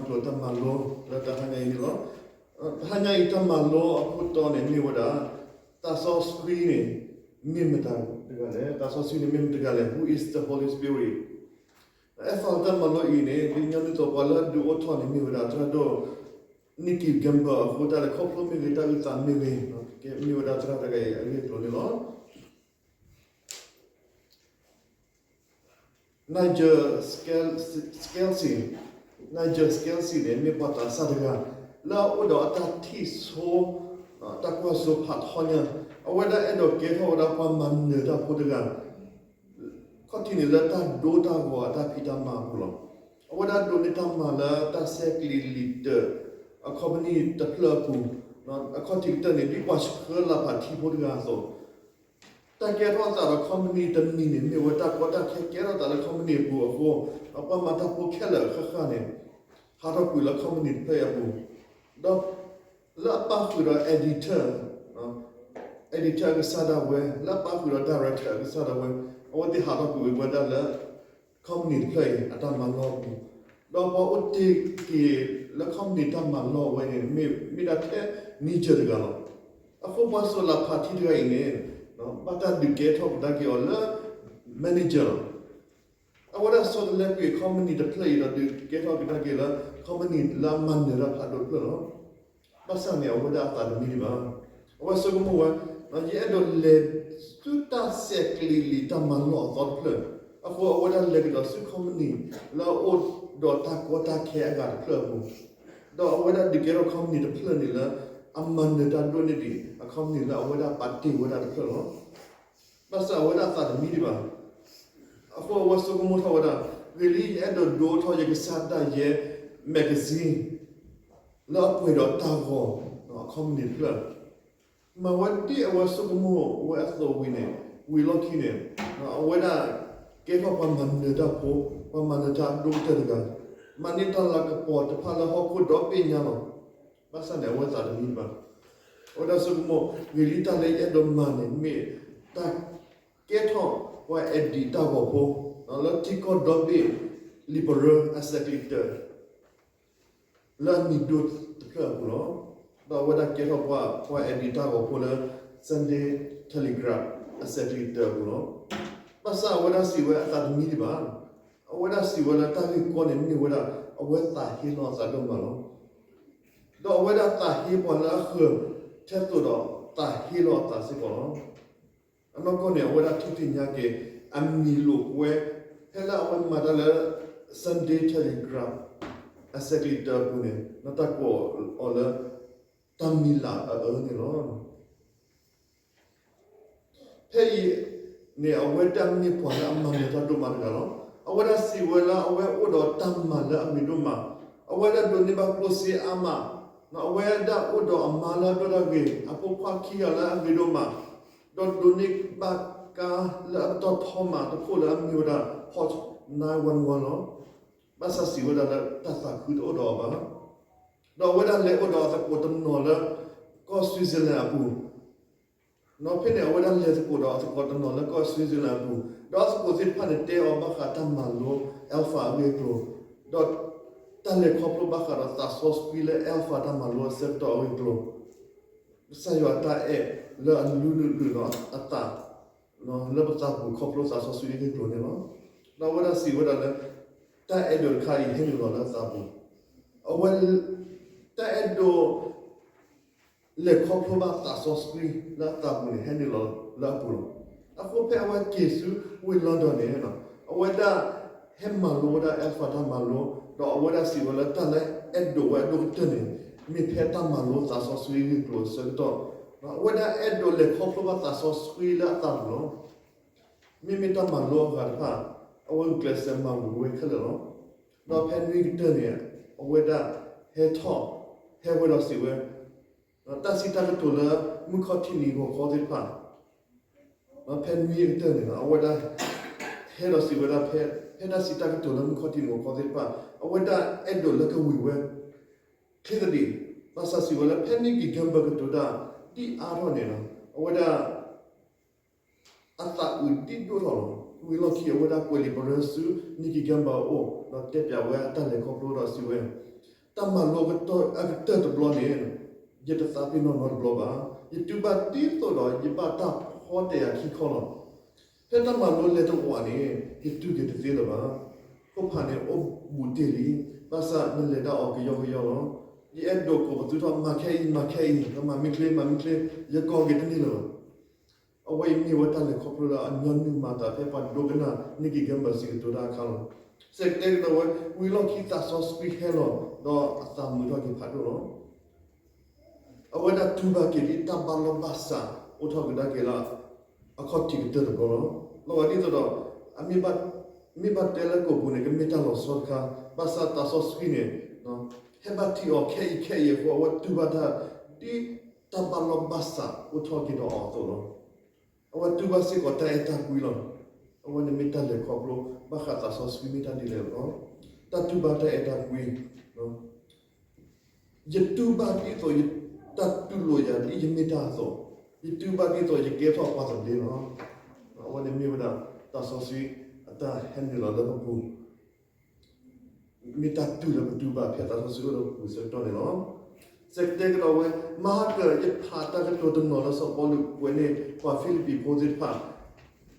ပကမၤလိတၢ်မၤလိလၢတဟါညါအံၤန့ၣ်လီၤ. တဟါညါအံၤတၢ်မၤလိအခိၣ်တီန့ၣ်မ့ၢ်ဝဲဒၣ် သးစီဆှံန့ၣ် မ့ၢ်မတၤတဂၤလဲၣ်, သးစီဆှံန့ၣ် မ့ၢ်မတၤတဂၤလဲၣ်, Who is the Holy Spirit? အဲၣ်သီတၢ်မၤလိအံၤန့ၣ် ဒ်ညီနုၢ်သီပှၤလၢအဒုးအိၣ်ထီၣ်န့ၣ်မ့ၢ်ဝဲဒၣ် သရၣ်ဒိၣ် Nicky Gumbel အဃိ တၢ်လဲၤခီဖျိမ့ၢ်ဂ့ၤ တၢ်အုၣ်သးမ့ၢ်ဂ့ၤ ကဲမ့ၢ်ဝဲဒၣ်သရၣ်တဂၤအံၤအဂ့ၢ်အကျိၤန့ၣ်လီၤ. Nigel Scalzi, Nigel Scalzi န့ၣ် မ့ၢ်ပှၤသးစၢ်တဂၤ လၢအအိၣ်ဒီးအတၢ်ထံၣ်ဆိ တၢ်ကွၢ်စိဖးထီညါ, အဝဲဒၣ်အဲၣ်ဒိးကဲထီၣ်ဝဲဒၣ်ပှၤမၤနၢၤတၢ်ဖိတဂၤ ခီၣ်ထံးန့ၣ်လၢတၢ်ဒိတၢ်ဂီၤအတၢ်ဖံးတၢ်မၤအပူၤလီၤ. အဝဲဒၣ်ဒိးန့ၢ်တၢ်မၤလၢတၢ်ဆဲးကျံးလံာ်တၢး အ company တဖျၢၣ်အပူၤ, အခီၣ်ထံးကတၢၢ်န့ၣ် ဒ်ပှၤဆှၢလၤဖးထံဖိတဂၤအသိး, တၢ်ကဲထီၣ်သးဒီး company တမံၤန့ၣ် မ့ၢ်ဝဲတၢ်ကီတၢ်ခဲကဲထီၣ်သးလၢ company အပူၤအဃိ, ဒီးပှၤမၤတၢ်ဖိခဲလၢာ်ဃၣ်ဃၣ်န့ၣ် ဟးထီၣ်ကွံာ်လၢ company တဖျၢၣ်အံၤအပူၤ, ဒီးလၢအပၣ်ဃုာ်ဒီး editor, editor အကစၢ်ဒၣ်ဝဲ, လၢအပၣ်ဃုာ်ဒီး director အကစၢ်ဒၣ်ဝဲ, အဝဲသ့ၣ်ဟးထီၣ်ကွံာ်ဝဲဒၣ်လၢ company တဖျၢၣ်အံၤ အတၢ်မၤလီၢ်အပူၤ, ဒီးပှၤအိၣ်တ့ၢ်က့ၤလၢ company တၢ်မၤလီၢ်ဝဲန့ၣ် မ့ၢ်မ့ၢ်ဒၣ်ထဲ Nigel တဂၤလီၤ. အဃိပှၤစိာ်လၤဖးထံတဂၤအံၤန့ၣ် ဘၣ်တၢ်ဒုးကဲထီၣ်ကဒါက့ၤအီၤလၢ manager လီၤ. အဝဲဒၣ်ဆီတလဲကွံာ် company တဖျၢၣ်အံၤဒီးဒုးကဲထီၣ်ကဒါက့ၤလၢ company လၢအမၤနၢၤတၢ်ဖးဒိၣ်တဖျၢၣ်လီၤ. ဘၣ်ဆၣ်န့ၣ် အဝဲဒၣ်အသးတမံဒံးဘၣ်. အဝဲဆိကမိၣ်ဝဲ, ယအဲၣ်ဒိးလဲၤဆူတၢ်ဆဲးကျံးလံာ်တၢ်မၤလီၢ်အသီတဖျၢၣ်, အဃိအဝဲဒၣ်လဲၤကဒီးဆူ company လၢအအိၣ်ဒီးတၢ်ကီတၢ်ခဲအဂၤတဖျၢၣ်အပူၤ, ဒီးအဝဲဒၣ်ဒုးကဲထီၣ် company တဖျၢၣ်န့ၣ်လၢ အမၤနၢၤတၢ်ဒိၣ်န့ၢ်ဒံးအ company လၢအဝဲဒၣ်ပာ်တ့ၢ်ဝဲဒၣ်တဖျၢၣ်လီၤ. ဘၣ်ဆၣ်အဝဲဒၣ်အသးတမံဒံးဘၣ်. အဃိအဝဲဆိကမိၣ်ထီၣ်ဝဲဒၣ်, ဂ့ၤလံ ယအဲၣ်ဒိးဒိထီၣ်ယကစၢ်ဒၣ်ယဲ magazine လၢအပှဲၤဒီးတၢ်ဂီၤ အ company တဖျၢၣ်, မၤဝဲဒ်အဝဲဆိကမိၣ်ဝဲအသိးဝံၤန့ၣ်, ဝံၤလီၢ်ခံန့ၣ်, အဝဲဒၣ်ကဲထီၣ်ပှၤမၤနၢၤတၢ်ဖိ, ပှၤမၤနၢၤတၢ်အဒိၣ်ကတၢၢ်တဂၤ, မၤန့ၢ်တၢ်လၤကပီၤတဖၣ်လၢဟီၣ်ခိၣ်ဒီဘ့ၣ်ညါလီၤ. ဘၣ်ဆၣ်န့ၣ် အဝဲသးတမံဘၣ်. အဝဲဒၣ်ဆိကမိၣ်, ဂ့ၤလံ တၢ်လၢယအဲၣ်ဒိးမၤန့ၣ် မ့ၢ်တၢ်ကဲထီၣ်ပှၤ edit တၢ်ဂီၤဖိ လၢထံကီၢ်ဒီဘ့ၣ် လံာ်ပရၢအစဲးကျံးတၢး လၢအမံၤဒိၣ်တဖျၢၣ်အပူၤလီၤ. ဒီးအဝဲဒၣ်ကဲထီၣ်ပှၤ ပှၤ edit တၢ်ဂီၤဖိလၢ Sunday Telegraph အစဲးကျံးတၢးအပူၤလီၤ. ဘၣ်ဆၣ်အဝဲဒၣ်စံးဝဲအသးတမံဒံးဘၣ်. အဝဲဒၣ်စံးဝဲလၢတၢ်ဂ့ၢ်ကီန့ၣ်မ့ၢ်ဝဲဒၣ် အဝဲသးဟ့လီၤအသးဒိၣ်မးလီၤ. ဒီးအဝဲဒၣ်သးဟ့ပှၤလၢအဃၢၤထဲသိးဒီးသးဟ့လီၤအသးစ့ၢ်ကီးလီၤ. အနီၢ်ကီၢ်န့ၣ် အဝဲဒၣ်ထံၣ်သ့ၣ်ညါက့ၤ အမံၤလိာ်ကွဲ ဖဲလၢအဝဲမၤတၢ်လၢ Sunday Telegraph အစဲးကျံးတၢးအပူၤန့ၣ် နီၢ်တၢ်ကိးအီၤလၢ တၢ်မံၤလၤအအၢန့ၣ်လီၤ. ဖဲအံၤန့ၣ် အဝဲဒၣ်မ့ၢ်ပှၤလၢအမၤနၢၤတၢ်ဒိၣ်မးတဂၤလီၤ. အဝဲဒၣ်စံးဝဲလၢအဝဲအိၣ်ဒီးတၢ်မၤလၢအဂ့ၤဒိၣ်မး, အဝဲဒၣ်ဒိးန့ၢ်ဘၣ်ကျိၣ်စ့အါမး, အဝဲဒၣ်အိၣ်ဒီးအမါလၢအဒိၣ်တၢ်ဂ့ၤ, အဖိခွါခံဂၤလၢအဂ့ၤဒိၣ်မး, ဒီးဒိးန့ၢ်ဘၣ်ကါလၢအပတီၢ်ထီမးတခိၣ်လၢအမ့ၢ်ဝဲဒၣ် Porsche nine one one လီၤ. ဘၣ်ဆၣ်စံးဝဲဒၣ်လၢတၢ်သးခုတအိၣ်ဒီးအီၤဘၣ်. ဒီးအဝဲဒၣ်လဲၤအိၣ်ဒီးအသကိးတနီၤလၢ ကီၢ် Switzerland အပူၤ ဒီးဖဲန့ၣ် အဝဲဒၣ်လဲၤသကိးဒီးအသကိးတနီၤလၢကီၢ် Switzerland အပူၤ, ဒီးအသကိးသ့ၣ်တဖၣ်န့ၣ်တဲအီၤဘၣ်ဃးတၢ်မၤလိ Alpha အဂ့ၢ်အကျိၤ, ဒီးတၢ်လဲၤခီဖျိဘၣ်ဃးဒီးသးစီဆှံလၢ Alpha တၢ်မၤလိအဆၢကတီၢ်အဂ့ၢ်အကျိၤ, ကစၢ်ယွၤအတၢ်အဲၣ်လၢအလုၢ်လုၢ်လီၤအသး လၢပသးပူၤခီဖျိသးစီဆှံအဂ့ၢ်အကျိၤန့ၣ်လီၤ. ဒီးအဝဲဒၣ်စံးဝဲဒၣ်လၢ တၢ်အဲၣ်ဒိးတခါအံၤဟဲနုာ်လီၤလၢအသးပူၤ, အဝဲ တၢ်အဲၣ်ဒိး လဲၤခီဖျိဘၣ်သးစီဆှံလၢအသးပူၤန့ၣ် ဟဲနုာ်လီၤလၢအပူၤလီၤ. အဃိဖဲအဝဲက့ၤဆူဝ့ၢ်လီၢ်ဒီးန့ၣ် အဝဲဒၣ်ဟဲမၤလိဝဲဒၣ် Alpha တၢ်မၤလိ, ဒီးအဝဲဒၣ်စံးဝဲလၢတၢ်လၢအဲၣ်ဒိးဝဲအဒိၣ်ကတၢၢ်န့ၣ် မ့ၢ်ဖဲတၢ်မၤလိသးစီဆှံအဂ့ၢ်အကျိၤအဆၢကတီၢ်, အဝဲဒၣ်အဲၣ်ဒိးလဲၤခီဖျိဘၣ်သးစီဆှံလၢအသးပူၤလီၤ. မ့မ့ၢ်တၢ်မၤလိအဂၤတဖၣ် အဝဲဂုာ်ကျဲးစၢးမၤဝံၤဝဲခဲလၢာ်လီၤ. ဒီးဖဲနွံကတၢၢ်န့ၣ် အဝဲဒၣ်ဟဲထီၣ် ဟဲဝဲဒီးစံးဝဲ တၢ်စံးတၢ်ကတိၤလၢမုၢ်ခီၣ်ထံးနံၤဂီၤခီသ့ၣ်တဖၣ်, ဖဲနွံကတၢၢ်န့ၣ် အဝဲဒၣ် ဟဲဒီးစံးဝဲဒၣ်ဖဲ ဖဲတၢ်စံးတၢ်ကတိၤလၢမုၢ်ခီၣ်ထံးနံၤဂီၤခီသ့ၣ်တဖၣ် အဝဲဒၣ်အဲၣ်ဒိးလၢကဝံၤဝဲ ချ့သဒံး, ဘၣ်ဆၣ်စံးဝဲလၢဖဲနံၣ် December ကတိၤတၢ် ဒ်အါထီၣ်န့ၣ် အဝဲဒၣ် အသးအုးဒ်ဒိၣ်ထီၣ်လီၤ. ဝံၤလီၢ်ခံအဝဲဒၣ်ကွဲးလံာ်ပရၢဆူ နံၣ် December အအိၣ် ဒီးတဲပျးဝဲအတၢ်လဲၤခီဖျိဒီးစံးဝဲ, တၢ်မၤလိအကတၢၢ်တဘျီန့ၣ် ယတသးပ့ၤနီၣ်နီတဘျီဘၣ်. ယတူၢ်ဘၣ်ဒ်သိးဒီးယဘၣ်တၢ်ဖီတဲာ်အခံခီလီၤ. ဖဲတၢ်မၤလိလဲၤတဝးန့ၣ် ယတူၢ်က့ၤတသ့လၢၤဘၣ်. ခိၣ်ဖးန့ၣ်အိၣ်ဘူးတ့ၢ်လံ, ဘၣ်ဆၣ်နလဲၤဒၣ်အီၤကယီကယီလီၤ. ယအဲၣ်ဒိးကိးပသူထီၣ် မၤခဲအံၤ မၤခဲအံၤ, မၤမ့ၢ်ချ့ မၤမ့ၢ်ချ့, ယကိးက့ၤတန့ၢ်လၢၤဘၣ်. အဝဲအံၤမ့ၢ်ဝဲတၢ်လဲၤခီဖျိလၢအညီနုၢ်မၤသးဖဲပှၤဒိကနၣ် Nicky Gamble စံးကတိၤတၢ်အခါလီၤ. စဲးတဲကဒီးဝဲ ဝံၤလီၢ်ခံသးစီဆှံဟဲလီၤ ဒီးအသးမုာ်ထီၣ်က့ၤဖးဒိၣ်လီၤ. အဝဲဒၣ်တူၢ်ဘၣ်က့ၤဒ်တၢ်ဘၣ်လီၢ်ဘၣ်စးအိၣ်ထီၣ်ကဒါက့ၤလၢ အခီၣ်ထံးကတၢၢ်တဘျီလီၤ. လီၤဂာ်ဒ်သိးဒီး အမ့ၢ်ဘၣ်တဲလၢကိာ်ပူၤန့ၣ် ကမ့ၢ်တၢ်လီၤဆီတခါ, ဘၣ်ဆၣ်သးစီဆှံန့ၣ် ဟဲဘၣ်ထံအီၤခဲအံၤခဲအံၤအဃိ အဝဲတူၢ်ဘၣ်တၢ် ဒ်တၢ်ဘၣ်လီၢ်ဘၣ်စးအိၣ်ထီၣ်က့ၤဒီးအီၤအသိးလီၤ. အဝဲတူၢ်ဘၣ်စ့ၢ်ကီးတၢ်အဲၣ်တၢ်ကွံလီၤ. အဝဲန့ၣ်မ့ၢ်တၢ်လဲၤခီဖျိ ဘၣ်ဃးသးစီဆှံမ့ၢ်တၢ်ဒ်လဲၣ်လီၤ. တၢ်တူၢ်ဘၣ်တၢ်အဲၣ်တၢ်ကွံ ယတူၢ်ဘၣ်ဒ်သိး တၢ်တူၢ်လိာ်ယၤဒ်ယမ့ၢ်တၢ်အသိး, ယတူၢ်ဘၣ်ဒ်သိးယကဲထီၣ်ပှၤသဘျ့လီၤ. အဝဲန့ၣ်မ့ၢ်ဝဲဒၣ် သးစီဆှံအတၢ်ဟဲနုာ်လီၤလၢပပူၤ, မ့ၢ်တၢ်တူၢ်လၢပတူၢ်ဘၣ်ဖဲသးစီဆှံအိၣ်လၢပပူၤဆၢကတီၢ်န့ၣ်လီၤ. စဲးတဲကဒီးဝဲ မဟါကၢး ယဖးတၢ်ကတိၤတနီၤလၢစီၤပီလူးကွဲးန့ၢ်ပှၤဖံလံးပံၤဖိသ့ၣ်တဖၣ်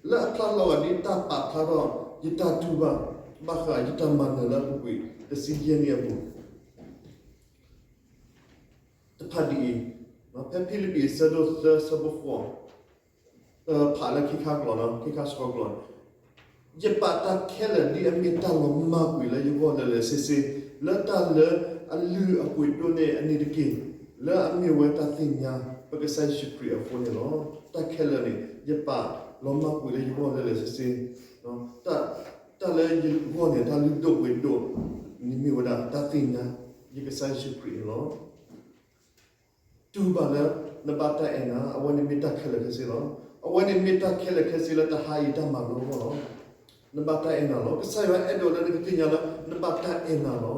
လၢအဖျါလီၤဂာ်ဒ်တၢ်ပာ်ဖျါထီၣ်ယတၢ်တူၢ်ဘၣ် ဘၣ်ဃးယတၢ်မၤနၢၤလၢအပူၤကွံာ်တဆံယဲၢ်နံၣ်အပူၤ တဖၣ်ဒ်အံၤ, ဖဲဖံလံးပံၤအဆၢဒိၣ်သၢဆၢဖိဃိး, ဖးလၢခံခါကျိာ်, ခံခါဆှီကျိာ်, ယပာ်တၢ်ခဲလၢာ်ဒ်အမ့ၢ်တၢ်လီၤမၢ်ကွံာ်လၢယဂီၢ်လၢာ်လၢာ်ဆ့ဆ့, လၢတၢ်လၢအလုၢ်အပှ့ၤဒိၣ်န့ၢ်အန့ၣ်တက့ၢ်, လၢအမ့ၢ်ဝဲတၢ်သ့ၣ်ညါ ပကစၢ်ယ့ၣ်ၡူးခရံာ်အဃိန့ၣ်လီၤ. တၢ်ခဲလၢာ်န့ၣ် ယပာ်လီၤမၢ်ကွံာ်လၢယဂီၢ်လၢာ်လၢာ်ဆ့ဆ့, တၢ်လၢယဂီၢ်န့ၣ် တၢ်လုၢ်ဒိၣ်ပှ့ၤဒိၣ်န့ၣ်မ့ၢ်ဝဲဒၣ် တၢ်သ့ၣ်ညါယကစၢ်ယ့ၣ်ၡူးခရံာ်န့ၣ်လီၤ. တူၢ်ဘၣ်လၢနဘၣ်တၢ်အဲၣ်နၤ, အဝဲန့ၣ်မ့ၢ်တၢ်ခဲလၢာ်ခဲဆ့လီၤ. အဝဲန့ၣ်မ့ၢ်တၢ်ခဲလၢာ်ခဲဆ့လၢတဟါအံၤတၢ်မၤလိအဂီၢ်လီၤ. နဘၣ်တၢ်အဲၣ်နၤလီၤ. ကစၢ်ယွၤအဲၣ်ဒိးလၢနကသ့ၣ်ညါလၢနဘၣ်တၢ်အဲၣ်နၤလီၤ.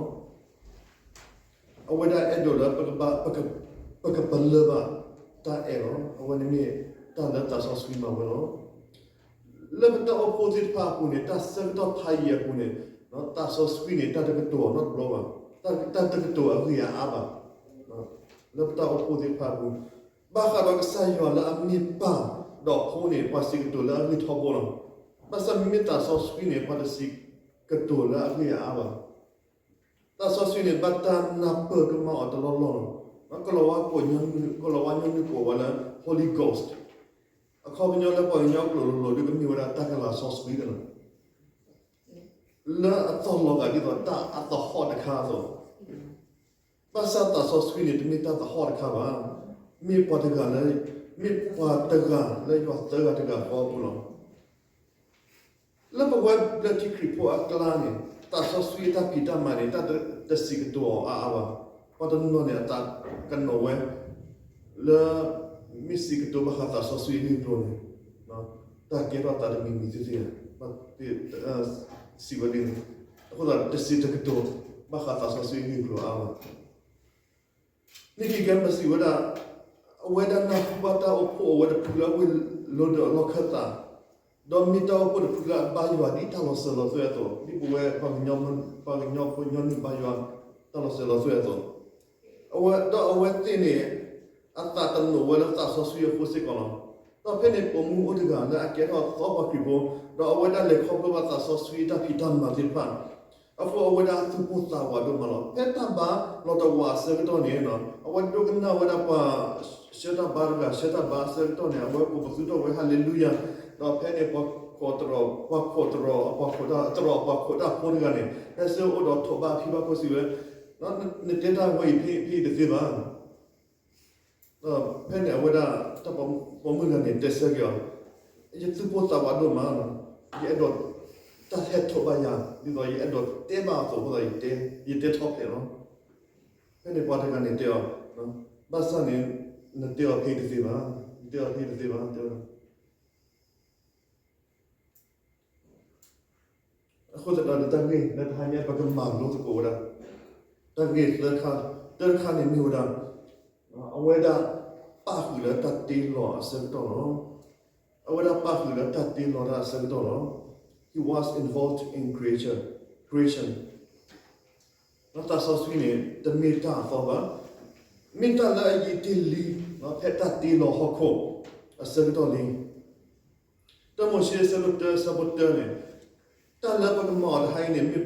အဝဲဒၣ်အဲၣ်ဒိးလၢ ပကပလၢၢ်ဘၣ်တၢ်အဲၣ်လီၤ. အဝဲန့ၣ်မ့ၢ်တၢ်လၢသးစီဆှံမၤဝဲလီၤ. လၢပတၢ်အိၣ်ဖှိၣ်သ့ၣ်တဖၣ်အပူၤန့ၣ်, တၢ်ဆၢကတီၢ်ဖးယံာ်အပူၤန့ၣ်, သးစီဆှံန့ၣ် တၢ်တကတိၤအီၤနီတဘျီဘၣ်. တၢ်တကတိၤအဂ့ၢ်အအါဘၣ်. လၢပတၢ်အိၣ်ဖှိၣ်သ့ၣ်တဖၣ်အပူၤ, ဘၣ်ဃးဒီးကစၢ်ယွၤလၢအမ့ၢ်ပၢ်ဒီးဖိန့ၣ် ပှၤစံးကတိၤလၢအဂ့ၢ်ထီဘိလီၤ. ဘၣ်ဆၣ်မ့မ့ၢ်သးစီဆှံန့ၣ် ပှၤတစံးကတိၤလၢအဂ့ၢ်အအါဘၣ်. သးစီဆှံန့ၣ် ဘၣ်တၢ်နၢ်ပၢၢ်ကမၣ်အီၤတလီၢ်လီၢ်လီၤ. ကလီၤဝါကိး, ကလီၤဝါညီနုၢ်ကိးဝဲလၢ Holy Ghost, အခီပညီလၢပှၤကညီကျိာ်လိၤလိၤဒုးကမ့ၢ်ဝဲဒၣ်တၢ်ကလၤစီဆှံန့ၣ်လီၤ. လၢအသီၣ်လီၤဂာ်ဒ်သိးတၢ်အသဟီၣ်တခါအသိး, ဘၣ်ဆၣ်သးစီဆှံန့ၣ် တမ့ၢ်တၢ်သဟီၣ်တခါဘၣ်. မ့ၢ်ပှၤတဂၤလၢ, မ့ၢ်ပှၤတဂၤလၢယွၤသၢဂၤတဂၤဃီအပူၤလီၤ. လၢပဝဲဘျၢထံခရံာ်ဖိအကျါန့ၣ်, သးစီဆှံအတၢ်ဖံးတၢ်မၤန့ၣ် တၢ်တစံးကတိၤအီၤအါအါဘၣ်. ပှၤတနီၤန့ၣ် အသးကနိးဝဲ လၢ မ့ၢ်စံးကတိၤဘၣ်ဃးသးစီဆှံအဂ့ၢ်အကျိၤန့ၣ်, တၢ်ကဲထီၣ်သးတမံၤမံၤသ့ၣ်သ့ၣ်ဧါ, စံးဝဲဒ်န့ၣ်, အဃိသတး တစံးတကတိၤ ဘၣ်ဃးသးစီဆှံအဂ့ၢ်အကျိၤအါဘၣ်. နံၣ်ခံကဲမစံးဝဲဒၣ်, အဝဲဒၣ်နၢ်ဟူဘၣ်တၢ်အိၣ်ဖှိၣ်အဝဲတဖုလၢအဝ့ၢ်လိၤဒီးအလီၢ်ခၢၣ်သး, ဒီးမ့ၢ်တၢ်အိၣ်ဖှိၣ်တဖုလၢအဘါယွၤဒ်တၢ်လီၤစၢၤလီၤသွဲၣ်အသိး, ဒ်ပဝဲ ပှၤကညီဖိညီနုၢ်ဘါယွၤ တၢ်လီၤစၢၤလီၤသွဲၣ်အသိး, အဝဲ, ဒီးအဝဲသ့ၣ်န့ၣ် အသးတနိးဝဲလၢသးစီဆှံအဃိစ့ၢ်ကီးလီၤ. ဒီးဖဲန့ၣ်ပိာ်မုၣ်အိၣ်တဂၤလၢအကဲထီၣ်သီပှၤခရံာ်ဖိ, ဒီးအဝဲဒၣ်လဲၤခီဖျိဘၣ်သးစီဆှံအတၢ်ဖံးတၢ်မၤသ့ၣ်တဖၣ် အဃိအဝဲဒၣ်သူၣ်ပိၢ်သးဝးဒိၣ်မးလီၤ. ဖဲတၢ်ဘါလီၤတဝးအဆၢကတီၢ်န့ၣ်, အဝဲဒိကနၣ်ဝဲဒၣ်ပှၤဆှၢတၢ်ဘါတဂၤဆှၢတၢ်ဘါအဆၢကတီၢ်န့ၣ် အဝဲကိးပသူထီၣ်ဝဲ ဟၤလ့လူယၤ, ဒီးဖဲန့ၣ်ပှၤခိးတရီ, ပှၤခိးတရီ, ပှၤခိးတရီ, ပှၤခိးတၢ်ဖိတဂၤန့ၣ် ဟဲဆူအအိၣ်ဒီးထိးဘါအဖံဘၣ်ခိၣ်စံးဝဲ, နတဲတၢ်ဝဲအံၤဖဲအံၤတသ့ဘၣ်. ဒီးဖဲန့ၣ်အဝဲဒၣ် တၢ်ပိာ်မုၣ်တဂၤန့ၣ် တဲဆၢက့ၤအီၤ, ယသူၣ်ပိၢ်သးဝးဒိၣ်မး, ယအဲၣ်ဒိးတၢ်ဟဲထိးဘါယၤ, ဒ်သိးယအဲၣ်ဒိးတဲဘၣ်အသိးအဃိသတး ယတဲထီၣ်ဖျဲးလီၤ. ဖဲန့ၣ်ပှၤတဂၤန့ၣ်တဲအီၤ, ဘၣ်ဆၣ်န့ၣ် နတဲအီၤဖဲအံၤတသ့ဘၣ်, နတဲအီၤဖဲအံၤတသ့ဘၣ်, တဲဝဲဒၣ် အဃိသတးဒီးတၢ်ဂ့ၢ်လၢတဟါညါ ပကမၤလိသကိးဝဲဒၣ် တၢ်ဂ့ၢ်သၢခါ, တၢတခါန့ၣ်မ့ၢ်ဝဲဒၣ် အဝဲဒၣ်ပၣ်ဃုာ်လၢတၢ်တ့လီၤအဆၢကတီၢ်လီၤ. အဝဲဒၣ်ပၣ်ဃုာ်လၢတၢ်တ့လီၤတၢ်အဆၢကတီၢ်လီၤ. He was involved in creation, creation. သးစီဆှံန့ၣ် တမ့ၢ်တၢ်အသီဘၣ်, မ့ၢ်တၢ်လၢအယံာ်တ့ၢ်လံ ဖဲတၢ်တ့လီၤဟီၣ်ခိၣ်အဆၢကတီၢ်လံ. တၢမိၤၡ့အဆၢဒိၣ်တၢအဆၢဖိတၢန့ၣ်, တၢ်လၢပကမၤအီၤတဟါအံၤန့ၣ် မ့ၢ်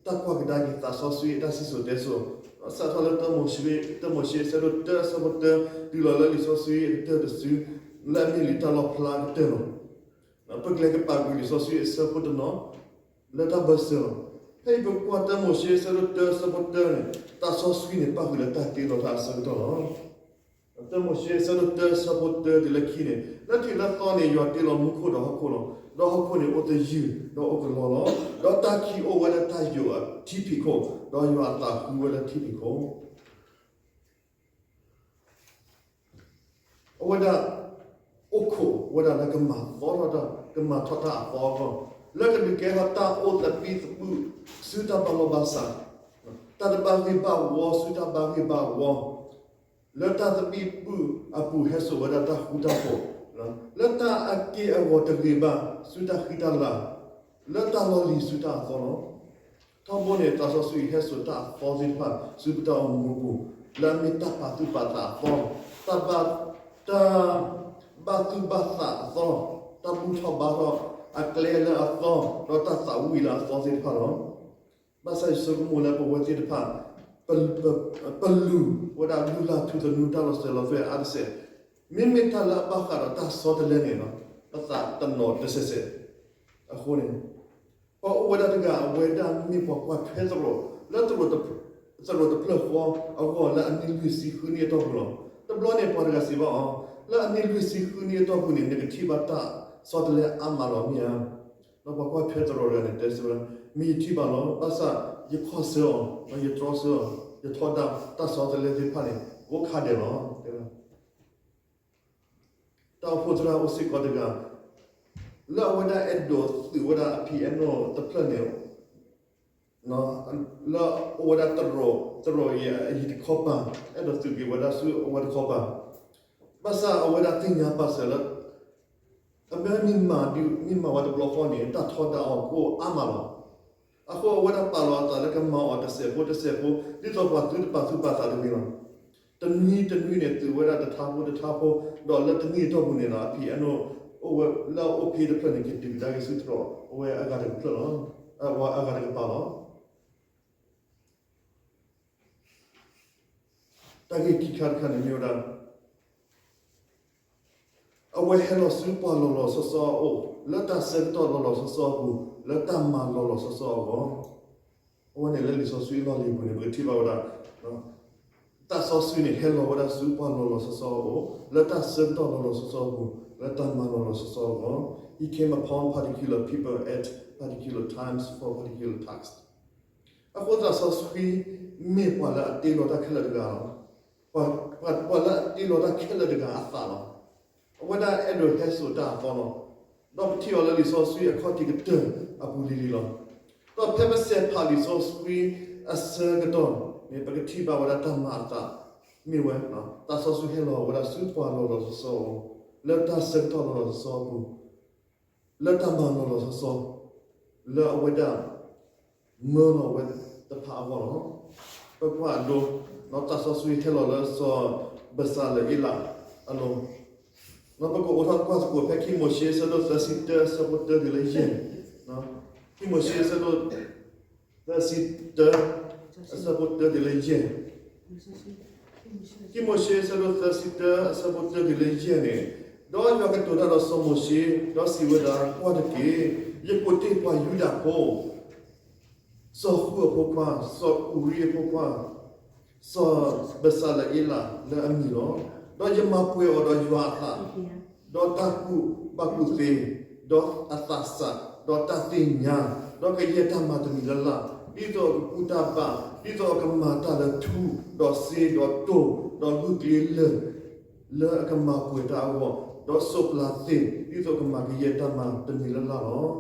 တၢ်ကွၢ်ကဒါက့ၤသးစီဆှံအတၢ်စံၣ်စိၤတဲစိၤ, စးထီၣ်လၢ တၢမိၤၡ့အဆၢဒိၣ်တၢအဆၢဖိတၢ တုၤလီၤလၢလံာ်စီဆှံအကတၢၢ်တစု လၢအမ့ၢ်လံာ်တၢ်လီၣ်ဖျါကတၢၢ်လီၤ. ပကလဲၤကပာ်ကွံာ်လံာ်စီဆှံအဆၢဖိတနီၤ လၢတၢ်ဘၢၣ်စၢၤလီၤ. ဖဲအံၤပကွၢ်တၢမိၤၡ့အဆၢဒိၣ်တၢအဆၢဖိတၢန့ၣ် သးစီဆှံန့ၣ်ပၣ်ဃုာ်လၢတၢ်တ့လီၤတၢ်အဆၢကတီၢ်လီၤ. တၢမိၤၡ့အဆၢဒိၣ်တၢအဆၢဖိတၢတုၤလၢခံန့ၣ်, လၢထံးလၢသီန့ၣ် ယွၤတ့လီၤမူခိၣ်ဒီးဟီၣ်ခိၣ်လီၤ. ဒီးဟီၣ်ခိၣ်န့ၣ်အိၣ်သယုၢ် ဒီးအိၣ်ကလီလီၤ. ဒီးတၢ်ခံးအိၣ်ဝဲလၢတၢ်ယိာ်အထံဖံးခိၣ်, ဒီးယွၤအသးဟူဝဲလၢထံဖံးခိၣ် အဝဲဒၣ်အိၣ်ခိးဝဲဒၣ်လၢကမၤသီထီၣ်တၢ်, ကမၤထီၣ်တၢ်အသီအဂီၢ်, လၢကဒုးကဲထီၣ်တၢ်အိၣ်သးဘံၣ်သးဘုၣ်ဆူတၢ်ဘၣ်လိာ်ဘၣ်စး, တၢ်တဘၣ်ဂ့ၢ်ဘၣ်ဝီဆူတၢ်ဘၣ်ဂ့ၢ်ဘၣ်ဝီ, လၢတၢ်သးဘံၣ်သးဘုၣ်အပူၤဟဲစိာ်ဝဲဒၣ်တၢ်ဃူတၢ်ဖိး, လၢတၢ်အက့ၢ်အဂီၤတဂ့ၤဘၣ်ဆူတၢ်ဃံတၢ်လၤ, လၢတၢ်လီၢ်လံၤဆူတၢ်အသီလီၤ. ထီဘိန့ၣ် သးစီဆှံဟဲစိာ်တၢ်အသီသ့ၣ်တဖၣ်ဆူပတၢ်အိၣ်မူပူၤ, လၢအမ့ၢ်တၢ်ပာ်သူၣ်ပာ်သးအသီ, တၢ်ဘၣ်, တၢ်ဘၣ်သူၣ်ဘၣ်သးအသီ, တၢ်ဘူၣ်ထီၣ်ဘါထီၣ်အကျဲလၢအသီ, ဒီးတၢ်သးဝံၣ်လၢအသီသ့ၣ်တဖၣ်လီၤ. ဘၣ်ဆၣ်ယဆိကမိၣ်လၢပဝဲသ့ၣ်တဖၣ် ပ, ပလူၤဝဲဒၣ်လုၢ်လၢ်ထူသနူတၢ်လီၤစၢၤလီၤသွဲၣ်အါတစဲး, မ့မ့ၢ်တၢ်လၢအဘၣ်ဃးဒီးတၢ်ဆီတလဲန့ၣ်, ပသးတနီၤတစဲးစဲး, အဃိန့ၣ် ပှၤအိၣ်ဝဲဒၣ်တဂၤ အဝဲဒၣ်မ့ၢ်ပှၤကွၢ်ထွဲသရိာ် လၢသရိာ်တဖျၢၣ်ဃီအဂီၢ် လၢအနံၣ်လွံၢ်ဆံဃုနံၣ်အတီၢ်ပူၤလီၤ. တဘျီန့ၣ် ပှၤတဂၤစံးဘၣ်အီၤ, လၢအနံၣ်လွံၢ်ဆံဃုနံၣ်အတီၢ်ပူၤန့ၣ် နကထံၣ်ဘၣ်တၢ်ဆီတလဲအါမးလီၤမ့ၢ်ဧါ. ဒီးပှၤကွၢ်ထွဲသရိာ်တဂၤန့ၣ် တဲစံးဝဲဒၣ်, မ့ၢ်ယထံၣ်ဘၣ်လီၤ, ဘၣ်ဆၣ်ယခီၣ်ဆၢအီၤ, ဒီးယတြီဆၢအီၤ, ယထီဒါတၢ်ဆီတလဲသ့ၣ်တဖၣ်န့ၣ် ကိးခါဒဲးလီၤ. တၢ်အိၣ်ဖှိၣ်သရၣ်အိၣ်စ့ၢ်ကီးတဂၤ လၢအဝဲဒၣ်အဲၣ်ဒိးသုးဝဲဒၣ်အဖံးအဲၣ်နီၣ်တဖျၢၣ်န့ၣ် လၢအအိၣ်ဝဲဒၣ်သရိာ်, သရိာ်အံၤအဟံၣ်တခီပၤ, အဲၣ်ဒိးသုးက့ၤဝဲဒၣ်ဆူအဝဲတခီပၤ, ဘၣ်ဆၣ်အဝဲဒၣ်သ့ၣ်ညါပာ်စၢၤလၢ အမ့ၢ်မ့ၢ်မၤဒုး မ့ၢ်မၤဝဲတဘျီဃီန့ၣ် တၢ်ထီဒါအီၤကအိၣ်အါမးလီၤ. အဃိအဝဲဒၣ်ပာ်လီၤအသးလၢကမၤအီၤတစဲးဖိတစဲးဖိ ဒ်သိးပှၤသုတပာ်သူၣ်ပာ်သးတဂ့ၤလီၤ. တနွံတနွံန့ၣ် သုးဝဲဒၣ်တထါဖိတထါဖိ, ဒီးလၢတနံၣ်အတီၢ်ပူၤန့ၣ်ဒီး အဖံးအဲၣ်နီၣ်အိၣ်ဝဲလၢအအိၣ်ဖဲတဖျၢၣ်န့ၣ် ကတုၤကဒါက့ၤဆူသရိာ်အဝဲအဂၤတကဖျၢၣ်လီၤ, အဝဲအဂၤတကပၤလီၤ. တၢ်ဂ့ၢ်ခံခါတခါန့ၣ်မ့ၢ်ဝဲဒၣ် အဝဲဟဲလီၤဆူပှၤလီၤလီၤဆီဆီအအိၣ် လၢတၢ်ဆၢကတီၢ်လီၤလီၤဆီဆီအပူၤ လၢတၢ်မၤလီၤလီၤဆီဆီအဂီၢ်, အဝဲန့ၣ်လၢလံာ်စီဆှံအလီၢ်လံၤပူၤန့ၣ် ပကထံၣ်ဘၣ်ဝဲဒၣ် သးစီဆှံန့ၣ် ဟဲလီၤဝဲဒၣ်ဆူပှၤလီၤလီၤဆီဆီအအိၣ် လၢတၢ်ဆၢကတီၢ်လီၤလီၤဆီဆီအပူၤ လၢတၢ်မၤလီၤလီၤဆီဆီအဂီၢ်, He came upon particular people at particular times for particular tasks. အဃိသးစီဆှံမ့ၢ်ပှၤလၢအတ့လီၤတၢ်ခဲလၢာ်တဂၤလီၤ. ပှၤလၢအတ့လီၤတၢ်ခဲလၢာ်တဂၤအသးလီၤ. အဝဲဒၣ်အဲၣ်ဒိးဟဲစိာ်တၢ်အသီလီၤ. ဒီးပထံၣ်အီၤလၢလံာ်စီဆှံအခီၣ်ထံးကတၢၢ်အပူၤလံၤလံၤလီၤ. ဒီးဖဲပစဲးဖးလံာ်စီဆှံအဆၢကတီၢ်န့ၣ် ပကထံၣ်ဘၣ်ဝဲဒၣ်တၢ်မၤအသး မ့ၢ်ဝဲ သးစီဆှံဟဲလီၤဝဲဒၣ်ဆူပှၤလီၤလီၤဆီဆီအအိၣ် လၢတၢ်ဆၢကတီၢ်လီၤလီၤဆီဆီအပူၤ လၢတၢ်မၤလီၤလီၤဆီဆီ လၢအဝဲဒၣ် မၢလီၤဝဲတဖၣ်အဂီၢ်လီၤ. ပကွၢ်အဒိ သးစီဆှံဟဲလီၤလၢစီၤဘၢၣ်စၤလအ့လး အလိၤ, ပကအိးထီၣ်ကွၢ်သကိးဖဲခံမိၤၡ့အဆၢဒိၣ်သၢဆံတၢအဆၢဖိတၢတုၤလၢယဲၢ်, ခံမိၤၡ့အဆၢဒိၣ်သၢဆံတၢ အဆၢဖိတၢတုၤလၢယဲၢ် ခံမိၤၡ့အဆၢဒိၣ်သၢဆံတၢအဆၢဖိတၢတုၤလၢယဲၢ်န့ၣ်, ဒီးယွၤကတိၤတၢ်ဒီးစီၤမိၤၡ့, ဒီးစံးဝဲဒၣ်, ကွၢ်တက့ၢ်, ယကိးတ့ၢ်ပှၤယူဒၤဖိ စီၤဃူအဖိခွါ, စီၤအူရံအဖိခွါ, စီၤဘၢၣ်စၤလအ့လးလၢအမံၤလီၤ. ဒီးယမၤပှဲၤအီၤဒီးယွၤအသး, ဒီးတၢ်ကူၣ်ဘၣ်ကူၣ်သ့, ဒီးအသးစၢ်, ဒီးတၢ်သ့ၣ်ညါ, ဒီးကယဲၢ်တၢ်မၤတမံၤလၢ်လၢ်, ဒ်သိးအကကူၣ်တၢ်ဘၣ်, ဒ်သိးအကမၤတၢ်လၢထူ, ဒီးစ့, ဒီးတိၢ်, ဒီးဂုာ်ကျဲးလၢာ်, လၢအကမၤပှဲၤတၢ်အဂီၢ်, ဒီးစိးပျၤသ့ၣ်, ဒ်သိးအကမၤကယဲၢ်တၢ်မၤတမံၤလၢ်လၢ်လီၤ. လံာ်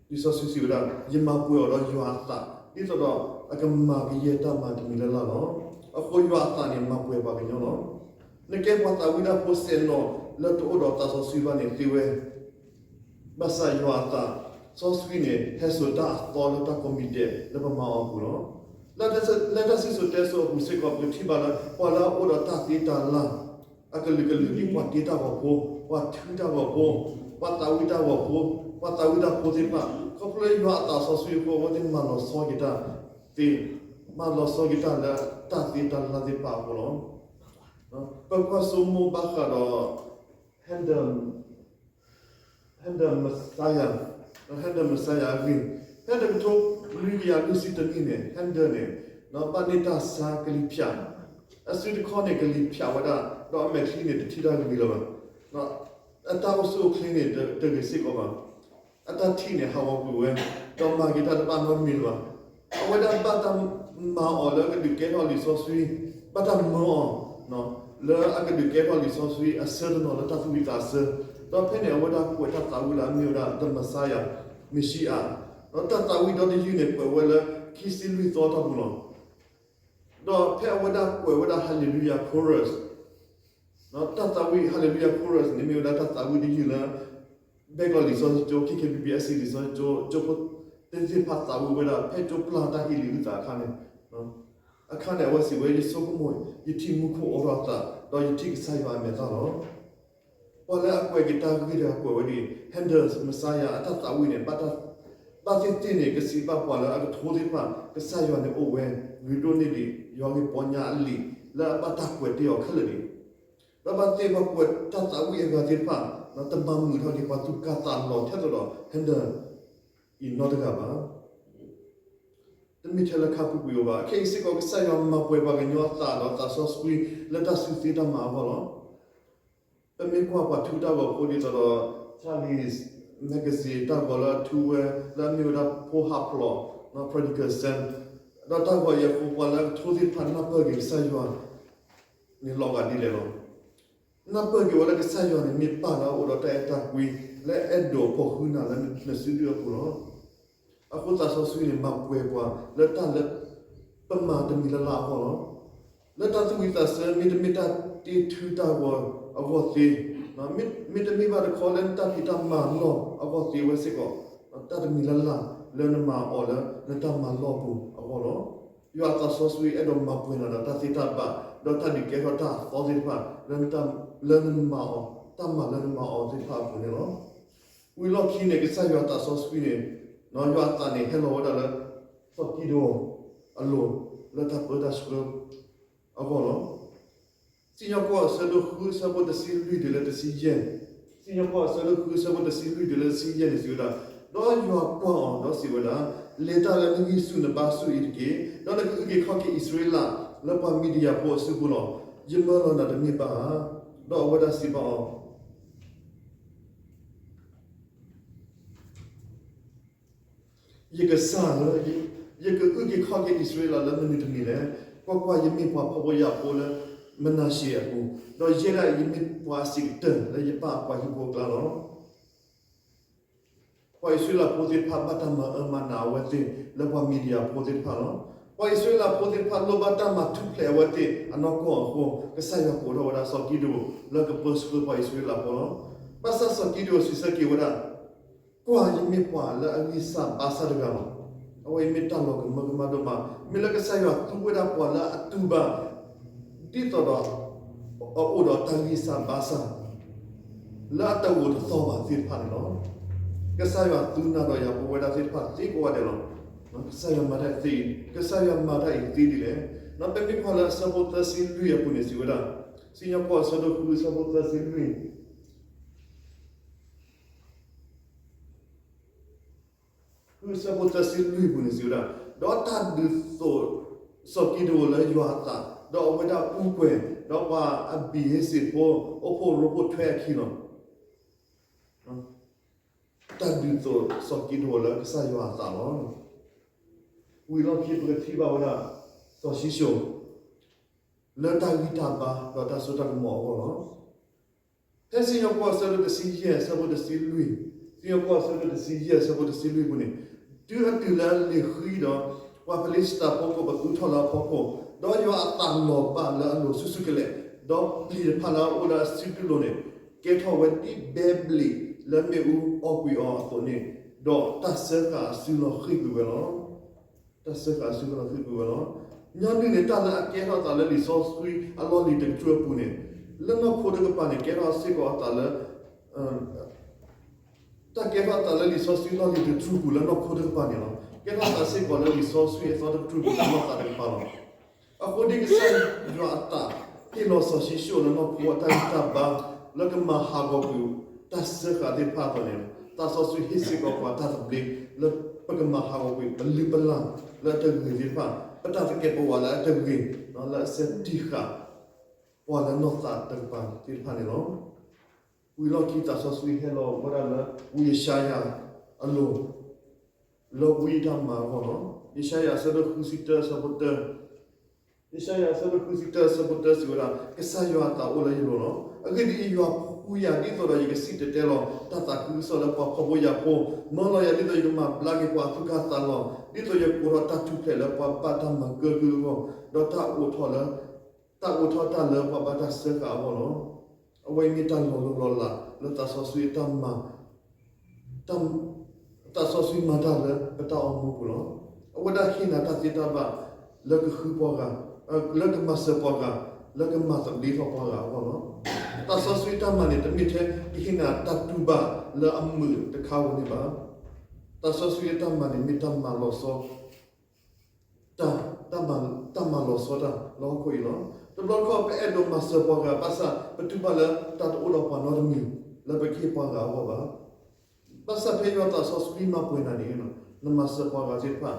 စီဆှံစံးဝဲဒၣ်, ယမၤပှဲၤအီၤဒီးယွၤအသး, ဒ်သိးဒီးအကမၤကယဲၢ်တၢ်မၤတမံၤလၢ်လၢ်လီၤ. အဃိယွၤအသးန့ၣ် မၤပှဲၤပှၤကညီလီၤ. နကဲပှၤသးဝံၣ်တၢ်ဖိစဲးနီၤလၢတအိၣ်ဒီးသးစီဆှံဘၣ်န့ၣ်သ့ဝဲ, ဘၣ်ဆၣ်ယွၤအသး စီဆှံန့ၣ် ဟဲစိာ်တၢ်အသီလၢတၢ်ကိးမံၤဒဲးလၢပမၤအီၤအပူၤလီၤ. လၢတၢ်စံၣ်စိၤတဲစိၤအပူၤစ့ၢ်ကီး ပကထံၣ်ဘၣ်လၢ ပှၤလၢအအိၣ်ဒီးတၢ်သ့တၢ်လၢ် အကလုာ်ကလုာ်ဒ်ပှၤတ့တၢ်ဂီၤဖိ, ပှၤထုတၢ်ဂီၤဖိ, ပှၤသးဝံၣ်တၢ်ဂီၤဖိ, ပှၤသးဝံၣ်တၢ်ဖိသ့ၣ်တဖၣ် ခီဖျိလၢယွၤအသးစီဆှံအဃိ အဝဲသ့ၣ်မၤလီၤဆီက့ၤတၢ်သ့, မၤလီၤဆီက့ၤတၢ်လၢတၢ်သ့တၢ်လၢ်သ့ၣ်တဖၣ်အဃိလီၤ. ပကွၢ်ဆိကမိၣ်ဘၣ်ဃးဒီး Handel Handel Messiah, Handel Messiah အဂ့ၢ်, ဖဲတကထိလွံၢ်ကယၤလွံၢ်ဆံတနံၣ်န့ၣ် Handel န့ၣ် ဘၣ်န့ၢ်တၢ်ဆါကလံၤဖၠး, အစုတခီန့ၣ် ကလံၤဖၠးဝဲဒၣ် ဒီးအမဲာ်ချံန့ၣ် တထံၣ်တၢ်ဂ့ၤလၢၤဘၣ်. အတၢ်အိၣ်ဆူၣ်အိၣ်ချ့န့ၣ် တဂ့ၤစ့ၢ်ကီးဘၣ်. အတၢ်ထံၣ်န့ၣ် ဟးဂီၤကွံာ်ဝဲ, ဒီးမၤက့ၤတၢ်တဘၣ်နီတမံၤလၢၤဘၣ်. အဝဲဒၣ်ဘၣ်တၢ်မၤအီၤလၢအကဒုးကဲထီၣ်လံာ်စီဆှံ, ဘၣ်တၢ်မၢအီၤ လၢအကဒုးကဲထီၣ်လံာ်စီဆှံအဆၢတနီၤလၢတၢ်သူၣ်ဝံၣ်သးဆၢ, ဒီးဖဲန့ၣ် အဝဲဒၣ်ကွဲးတၢ်သးဝံၣ်လၢအမ့ၢ်ဝဲဒၣ် the Messiah, Messiah, ဒီးတၢ်သးဝံၣ်ဒီတယုၢ်န့ၣ် ကွဲးဝဲလၢ ခံဆံလွံၢ်သီအတီၢ်ပူၤလီၤ. ဒီးဖဲအဝဲဒၣ်ကွဲးဝဲဒၣ် Hallelujah Chorus, တၢ်သးဝံၣ် Hallelujah Chorus န့ၣ် မ့ၢ်ဝဲဒၣ်တၢ်သးဝံၣ်တယုၢ်လၢ ဘဲၣ်ကီးလံာ်စီဆှံကၠိ ခ့ခ့ဘံဘံအစံး လံာ်စီဆှံကၠိ ကၠိဖိသ့ၣ်တဖၣ်သးဝံၣ်ဝဲဒၣ် ဖဲကၠိပျၢ်တၢ်ဟ့ၣ်လံာ်အုၣ်သးအခါန့ၣ်, အခါန့ၣ် အဝဲစံးဝဲ ယဆိကမိၣ် ယထံၣ်မူခိၣ်အိးထီၣ်အသး ဒီးယထံၣ်ကစၢ်ယွၤအမဲာ်သၣ်လီၤ. ပှၤလၢအကွဲးက့ၤတၢ်ဂ့ၢ်တဂၤကွဲးဝဲဒ်အံၤ, Handel Messiah အတၢ်သးဝံၣ်န့ၣ် ဘၣ်သ့ၣ်သ့ၣ်န့ၣ် ကစံးဘၣ်ပှၤလၢအကထိသ့ၣ်တဖၣ် ကစၢ်ယွၤန့ၣ်အိၣ်ဝဲ, ဂ့ၤဒိၣ်န့ၢ်ဒံး ယွၤဂ့ၢ်ပီညါအလံာ် လၢအဘၣ်တၢ်ကွဲးတ့ၢ်အီၤခဲလၢာ်န့ၣ်, ဒီးဘၣ်သ့ၣ်ပှၤကွဲးတၢ်သးဝံၣ်အဂၤသ့ၣ်တဖၣ် တမၤမုာ်ထီၣ်က့ၤပှၤသူၣ်ကၢ်သးလီၤထဲသိးဒီး Handel အံၤနီတဂၤဘၣ်. တမ့ၢ်ထဲလၢခါပူၤကွံာ်အီၤဘၣ်. ခဲအံၤစ့ၢ်ကီး ကစၢ်ယွၤမၤပှဲၤပှၤကညီအသးဒီးသးစီဆှံလၢတၢ်စုသ့တၢ်မၤအဂီၢ်လီၤ. ပမ့ၢ်ကွၢ်ပှၤထုတၢ်ဂီၤဖိဒ်သိးဒီး Charlie's Magazine တၢ်ဂီၤလၢအထူဝဲ လၢအမ့ၢ်ဝဲဒၣ်ဖိဟးဖျိး Prodigal Son, ဒီးတၢ်ဂီၤအံၤအဃိ ပှၤလၢအကထိသ့ၣ်တဖၣ်နၢ်ပၢၢ်က့ၤကစၢ်ယွၤန့ၣ်လီၤဂာ်ဒ်လဲၣ်လီၤ. နၢ်ပၢၢ်က့ၤဝဲလၢကစၢ်ယွၤန့ၣ် မ့ၢ်ပၢ်လၢအအိၣ်ဒီးတၢ်အဲၣ်တၢ်ကွံ လၢအဲၣ်ဒိးဖီၣ်ဃုာ်နၤလၢနစုဒုၣ်အပူၤလီၤ. အဃိသးစီဆှံန့ၣ် မၤပှဲၤပှၤလၢတၢ်လၢ ပမၤတမံၤလၢ်လၢ်အဂီၢ်လီၤ. လၢတၢ်သူၣ်ဝံၣ်သးဆၢ မ့တမ့ၢ်တၢ်တ့ထုတၢ်ဂီၤအဂီၢ်သ့, မ့တမ့ၢ်ဘၣ်တခီလၢနတၢ်ဖံးတၢ်မၤလီၢ်အဂီၢ်သ့ဝဲစ့ၢ်ကီး, တၢ်တမံၤလၢ်လၢ်လၢနမၤအီၤလၢနတၢ်မၤလီၢ်ပူၤအဂီၢ်လီၤ. ယွၤအသးစီဆှံအဲၣ်ဒိးမၤပှဲၤနၤဒီးတၢ်သ့တၢ်ဘၣ် ဒီးတၢ်ဒုးကဲထီၣ်တၢ်အသီသ့ၣ်တဖၣ် လၢနမၤအီၤ တၢ်မၤလၢနမၤအီၤသ့ၣ်တဖၣ်အပူၤန့ၣ်လီၤ. ဝံၤလီၢ်ခံန့ၣ် ကစၢ်ယွၤအသးစီဆှံန့ၣ် ယွၤအသးန့ၣ် ဟဲလီၤဝဲဒၣ်လၢ စီၤကံးဒဧိၣ်အလိၤ လၢတၢ်ပၢတၢ်ဆှၢအဂီၢ်လီၤ. စံၣ်ညီၣ်ကွီၢ်အဆၢဒိၣ်ဃု အဆၢဖိတဆံလွံၢ်တုၤလၢတဆံယဲၢ်, စံၣ်ညီၣ်ကွီၢ်အဆၢဒိၣ်ဃု အဆၢဖိတဆံလွံၢ်တုၤလၢတဆံယဲၢ်န့ၣ်စံးဝဲဒၣ်, ဒီးယွၤကွၢ်အီၤဒီးစံးဝဲဒၣ်, လဲၤတၢ်လၢနဂံၢ်ဆူၣ်နဘါဆူၣ်အံၤတက့ၢ်. ဒီးနကအုၣ်က့ၤခီၣ်က့ၤအံၣ်စရ့လး လၢပှၤမံၤဒယၣ်ဖိအစုပူၤလီၤ. ယမၢလီၤနၤတန့ၢ်ဘၣ်ဧါ. ဒီးအဝဲဒၣ်စံးဘၣ်အီၤ ယကစၢ်ဧၢ, ယကအုၣ်က့ၤခီၣ်က့ၤအံၣ်စရ့လး လၢမနုၤတမံၤလဲၣ်. ကွၢ်ကွၢ်, ယမ့ၢ်ပှၤဖှီၣ်ဖိယာ်ဖိလၢမနၤၡ့အပူၤ, ဒီးယဲဒၣ်အံၤ ယမ့ၢ်ပှၤအဆံးကတၢၢ်လၢယပၢ်အပှၤဟံၣ်ဖိအကျါလီၤ. ပှၤအံၣ်စရ့လးဖိသ့ၣ်တဖၣ် ဘၣ်တၢ်မၤအၢမၤနးအဝဲသ့ၣ် လၢပှၤမံၤဒယၣ်ဖိသ့ၣ်တဖၣ်လီၤ. ပှၤအံၣ်စရ့လးဖိသ့ၣ်တဖၣ် လိၣ်ဘၣ်တၢ်မၤထူၣ်ဖျဲးအဝဲသ့ၣ်အနီၢ်ကီၢ်အဃိ, ကစၢ်ယွၤကိးထီၣ်ဝဲဒၣ်စီၤကံးဒဧိၣ် လၢကပၢဆှၢပှၤအံၣ်စရ့လးဖိလီၤ. ဘၣ်ဆၣ်စီၤကံးဒဧိၣ်စံးဆၢက့ၤဝဲဒၣ်, ကွၢ်, ယမ့ၢ်ပှၤလၢအဂံၢ်စၢ်ဘါစၢ်တဂၤလီၤ. အဝဲအံၤမ့ၢ်တၢ်လီၤကမၢကမၣ်ဒိၣ်မး, မ့ၢ်လၢကစၢ်ယွၤသူဝဲဒၣ်ပှၤလၢအတူၢ်ဘၣ် ဒ်သိးဒီး အအိၣ်ဒီးတၢ်ဂံၢ်စၢ်ဘါစၢ် လၢအတဂိာ်တသီၣ်ဘၣ်သ့ၣ်တဖၣ်န့ၣ်လီၤ. ကစၢ်ယွၤသူနၤဒီးယၤ ပဝဲဒၣ်သ့ၣ်တဖၣ်သ့ကိးဂၤဒဲးလီၤ. ကစၢ်ယွၤမၤတၢ်အံၤသ့, ကစၢ်ယွၤမၤတၢ်အံၤသ့ဒ်လဲၣ်. ပမ့ၢ်ကွၢ်လၢအဆၢဖိသၢဆံလွံၢ်အပူၤန့ၣ်စံးဝဲဒၣ်, စံၣ်ညီၣ်ကွီၢ်အဆၢဒိၣ်ဃု အဆၢဖိသၢဆံလွံၢ် ဃု အဆၢဖိသၢဆံလွံၢ်ပူၤန့ၣ်စံးဝဲဒၣ်, ဒီးတၢ်ဒုးသိးစီၤကံးဒဧိၣ်လၢယွၤအသး, ဒီးအဝဲဒၣ်အူကွဲၤ, ဒီးပှၤအဘံၣ်ဟ့စ့ၣ်ဖိ အိၣ်ဖှိၣ်ရိဖှိၣ်ထွဲအခံလီၤ. တၢ်ဒုးသိးစီၤကံးဒဧိၣ်လၢကစၢ်ယွၤအသးလီၤ. ဝံၤလီၢ်ခံပကထံၣ်ဘၣ်ဝဲဒၣ် စီၤၡံၣ်စိၣ် လၢတၢ်ဂံၢ်တၢ်ဘါ ဒီးတၢ်စိတၢ်ကမီၤအဂီၢ်လီၤ. ဖဲစံၣ်ညီၣ်ကွီၢ်အဆၢဒိၣ်တဆံယဲၢ် အဆၢဖိတဆံလွံၢ်, စံၣ်ညီၣ်ကွီၢ်အဆၢဒိၣ်တဆံယဲၢ် အဆၢဖိတဆံလွံၢ်ပူၤန့ၣ်, တုၤအတုၤလၢအလံာ်ဃံဒီး ပှၤဖလံၡတၤဖိကိးပသူထီၣ်လၢအဖီခိၣ်, ဒီးယွၤအသးလီၤဘၣ်လၢအလိၤဆူၣ်ဆူၣ်ကလဲာ်, ဒီးပျံၤတဖၣ်လၢအအိၣ်လၢအစုတူၢ်လိာ်န့ၣ် ကဲထီၣ်ဝဲဒ်ဘဲဘျံးလၢမ့ၣ်အူအီၣ်ကွံာ်အီၤအသိးန့ၣ်, ဒီးတၢ်စၢဃာ်အစုလီၢ်ဃံၢ်ကွံာ်ဝဲလီၤ. တၢ်စၢဃာ်အစုလီၢ်ဃံၢ်ကွံာ်ဝဲလီၤ. ညီနုၢ်န့ၣ် တၢ်လၢအကဲထီၣ်အသးလၢလံာ်စီဆှံအလီၢ်လံၤတကတြူၢ်အပူၤန့ၣ်, လၢနီၢ်ခိတကပၤန့ၣ် ကဲထီၣ်စ့ၢ်ကီးအသးလၢ တၢ်ကဲထီၣ်အသးလၢလံာ်စီဆှံလီၢ်လံၤတကတြူၢ်ပူၤလၢနီၢ်ခိတကပၤန့ၣ်လီၤ. ကဲထီၣ်အသးစ့ၢ်ကီးလၢလံာ်စီဆှံအသီတကတြူၢ်ပူၤလၢနီၢ်သးတကပၤလီၤ. အဃိဒ်ကစၢ်ယွၤအသးဟ့ၣ်လီၤစီၤၡံၣ်ၡိၣ်လၢနီၢ်ခိအတၢ်ဂံၢ်တၢ်ဘါ လၢကမၤဟးဂီၤကွံာ်တၢ်စၢဃာ်သ့ၣ်တဖၣ်အသိးန့ၣ်, သးစီဆှံဟ့ၣ်စ့ၢ်ကီးပှၤတၢ်သဘျ့ လၢပကမၤဟးဂီၤကွံာ်ပလုၢ်ပလၢ်လၢအတဂ့ၤသ့ၣ်တဖၣ်, ပတၢ်သကဲးပဝးလၢအတဂ့ၤ, လၢအစဲးတံၢ်ဃာ်ပှၤလၢနီၢ်သးတကပၤသ့ၣ်တဖၣ်န့ၣ်လီၤ. ဝံၤလီၢ်ခံသးစီဆှံဟဲလီၤဝဲဒၣ်လၢဝံယၡါယၤအလိၤ လၢဝံအတၢ်မၤအဂီၢ်လီၤ. ယၡါယၤအဆၢဒိၣ်ဃုဆံတၢအဆၢဖိတၢ, ယၡါယၤအဆၢဒိၣ်ဃုဆံတၢအဆၢဖိတၢစံးဝဲဒၣ်, ကစၢ်ယွၤအသးအိၣ်လၢယလိၤလီၤ. အဂ့ၢ်ဒ်အံၤ, ယွၤဖှူယၤဒ်သိးဒီးယကစံၣ်တဲၤတဲလီၤတၢ်သးခုကစီၣ်လၢပှၤဖှီၣ်ဖိယာ်ဖိ, မၢလီၤယၤဒ်သိးယကမၤဘျါက့ၤပှၤအသူၣ်ကၢ်သးလီၤ, ဒ်သိးယကိးထီၣ်တၢ်ထူၣ်ဖျဲးလၢပှၤဘၣ်တၢ်မၤကၢကုၢ်အဂီၢ်, ဒီးတၢ်အိးထီၣ်လၢ တၢ်အိးထီၣ်တၢ်လၢပှၤဘၣ်တၢ်စၢဃာ်အဂီၢ်လီၤ. အဝဲအံၤမ့ၢ်တၢ်လီၤလိၢ်လီၤလးလၢသးစီဆှံအတၢ်မၤ သးစီဆှံမၤတၢ်လၢပတၢ်အိၣ်မူပူၤလီၤ. အဝဲဒၣ်ဟ့ၣ်နၤတၢ်သ့တၢ်ဘၣ်လၢကဃုပှၤဂၤ, လၢကမၤစၢၤပှၤဂၤ, လၢကမၤသဘျ့ထီၣ်ပှၤဂၤအဂီၢ်လီၤ. သးစီဆှံတၢ်မၤန့ၣ် တမ့ၢ်ထဲကဟ့ၣ်နၤတၢ်တူၢ်ဘၣ်လၢအမုာ်တခါဧိၤန့ၣ်ဘၣ်. သးစီဆှံအတၢ်မၤန့ၣ် မ့ၢ်တၢ်မၤလီၤဆီ တၢ်, တၢ်မၤလီၤဆီတၢ်လၢဟီၣ်ခိၣ်အံၤလီၤ. တဘျီတခီၣ် ပအဲၣ်ဒိးမၤစၢၤပှၤဂၤ ဘၣ်ဆၣ်ပတူၢ်ဘၣ်လၢတၢ်တအိၣ်ဒီးပှၤနီတမံၤလၢပကဟ့ၣ်ပှၤဂၤအဂီၢ်ဘၣ်. ဘၣ်ဆၣ်ဖဲယွၤသးစီဆှံမၤပှဲၤနၤန့ၣ်, နမၤစၢၤပှၤဂၤသ့ၣ်တဖၣ်,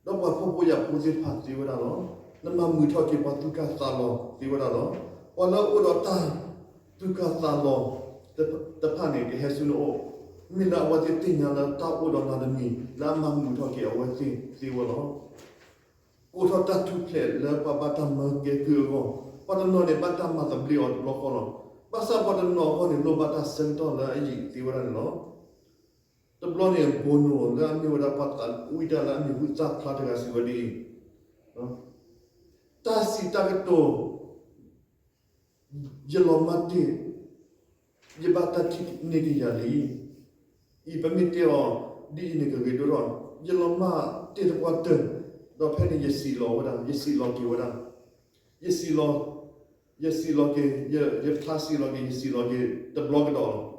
ဒီးပှၤဖှီၣ်ဖိယာ်ဖိသ့ၣ်တဖၣ်သ့ဝဲဒၣ်လီၤ. နမၤမုာ်ထီၣ်က့ၤပှၤသူၣ်ကၢ်သးလီၤသ့ဝဲဒၣ်လီၤ. ပှၤလၢအအိၣ်ဒီးတၢ်သူၣ်ကၢ်သးလီၤတဖၣ်န့ၣ် ကဟဲဆူနအိၣ်, မ့ၢ်လၢအဝဲသ့ၣ်သ့ၣ်ညါလၢတၢ်အိၣ်ဒီးနၤတမံၤလၢအမၤမုာ်ထီၣ်က့ၤအဝဲသ့ၣ်သ့ဝဲလီၤ. ကိးထီၣ်တၢ်ထူၣ်ဖျဲးလၢပှၤဘၣ်တၢ်မၤကဲကုၢ်အဂီၢ်, ပှၤတနီၤန့ၣ် ဘၣ်တၢ်မၤသဘျ့အီၤတဘျီဃီလီၤ. ဘၣ်ဆၣ်ပှၤတနီၤအဂီၢ်န့ၣ် လိၣ်ဘၣ်တၢ်ဆၢကတီၢ်လၢအယံာ်သ့ဝဲဒၣ်န့ၣ်လီၤ. တဘျီန့ၣ် ဘိၣ်နိၣ် လၢအမ့ၢ်ဝဲဒၣ်ပှၤသးဝံၣ်တၢ်လၢအမံၤဟူသၣ်ဖျါတဂၤစံးဝဲဒ်အံၤ, တၢ်စံးတၢ်ကတိၤ ယလီၤမၢ်တ့ၢ်, ယဘၣ်တၢ်ထံၣ်န့ၢ်က့ၤယၤလံ. အံၤပမ့ၢ်တဲအီၤဒ်အံၤန့ၣ် ကဂ့ၤဒိၣ်ထီၣ်, ယလီၤမၢ်တ့ၢ်သပှၢ်တၢၢ်, ဒီးဖဲန့ၣ်ယစံးလီၤဝဲဒၣ်, ယစံးလီၤက့ၤဝဲဒၣ်, ယစံးလီၤ, ယစံးလီၤက့ၤ, ယဖျါစံးလီၤက့ၤ, ယစံးလီၤက့ၤတဘျီကဒီးလီၤ.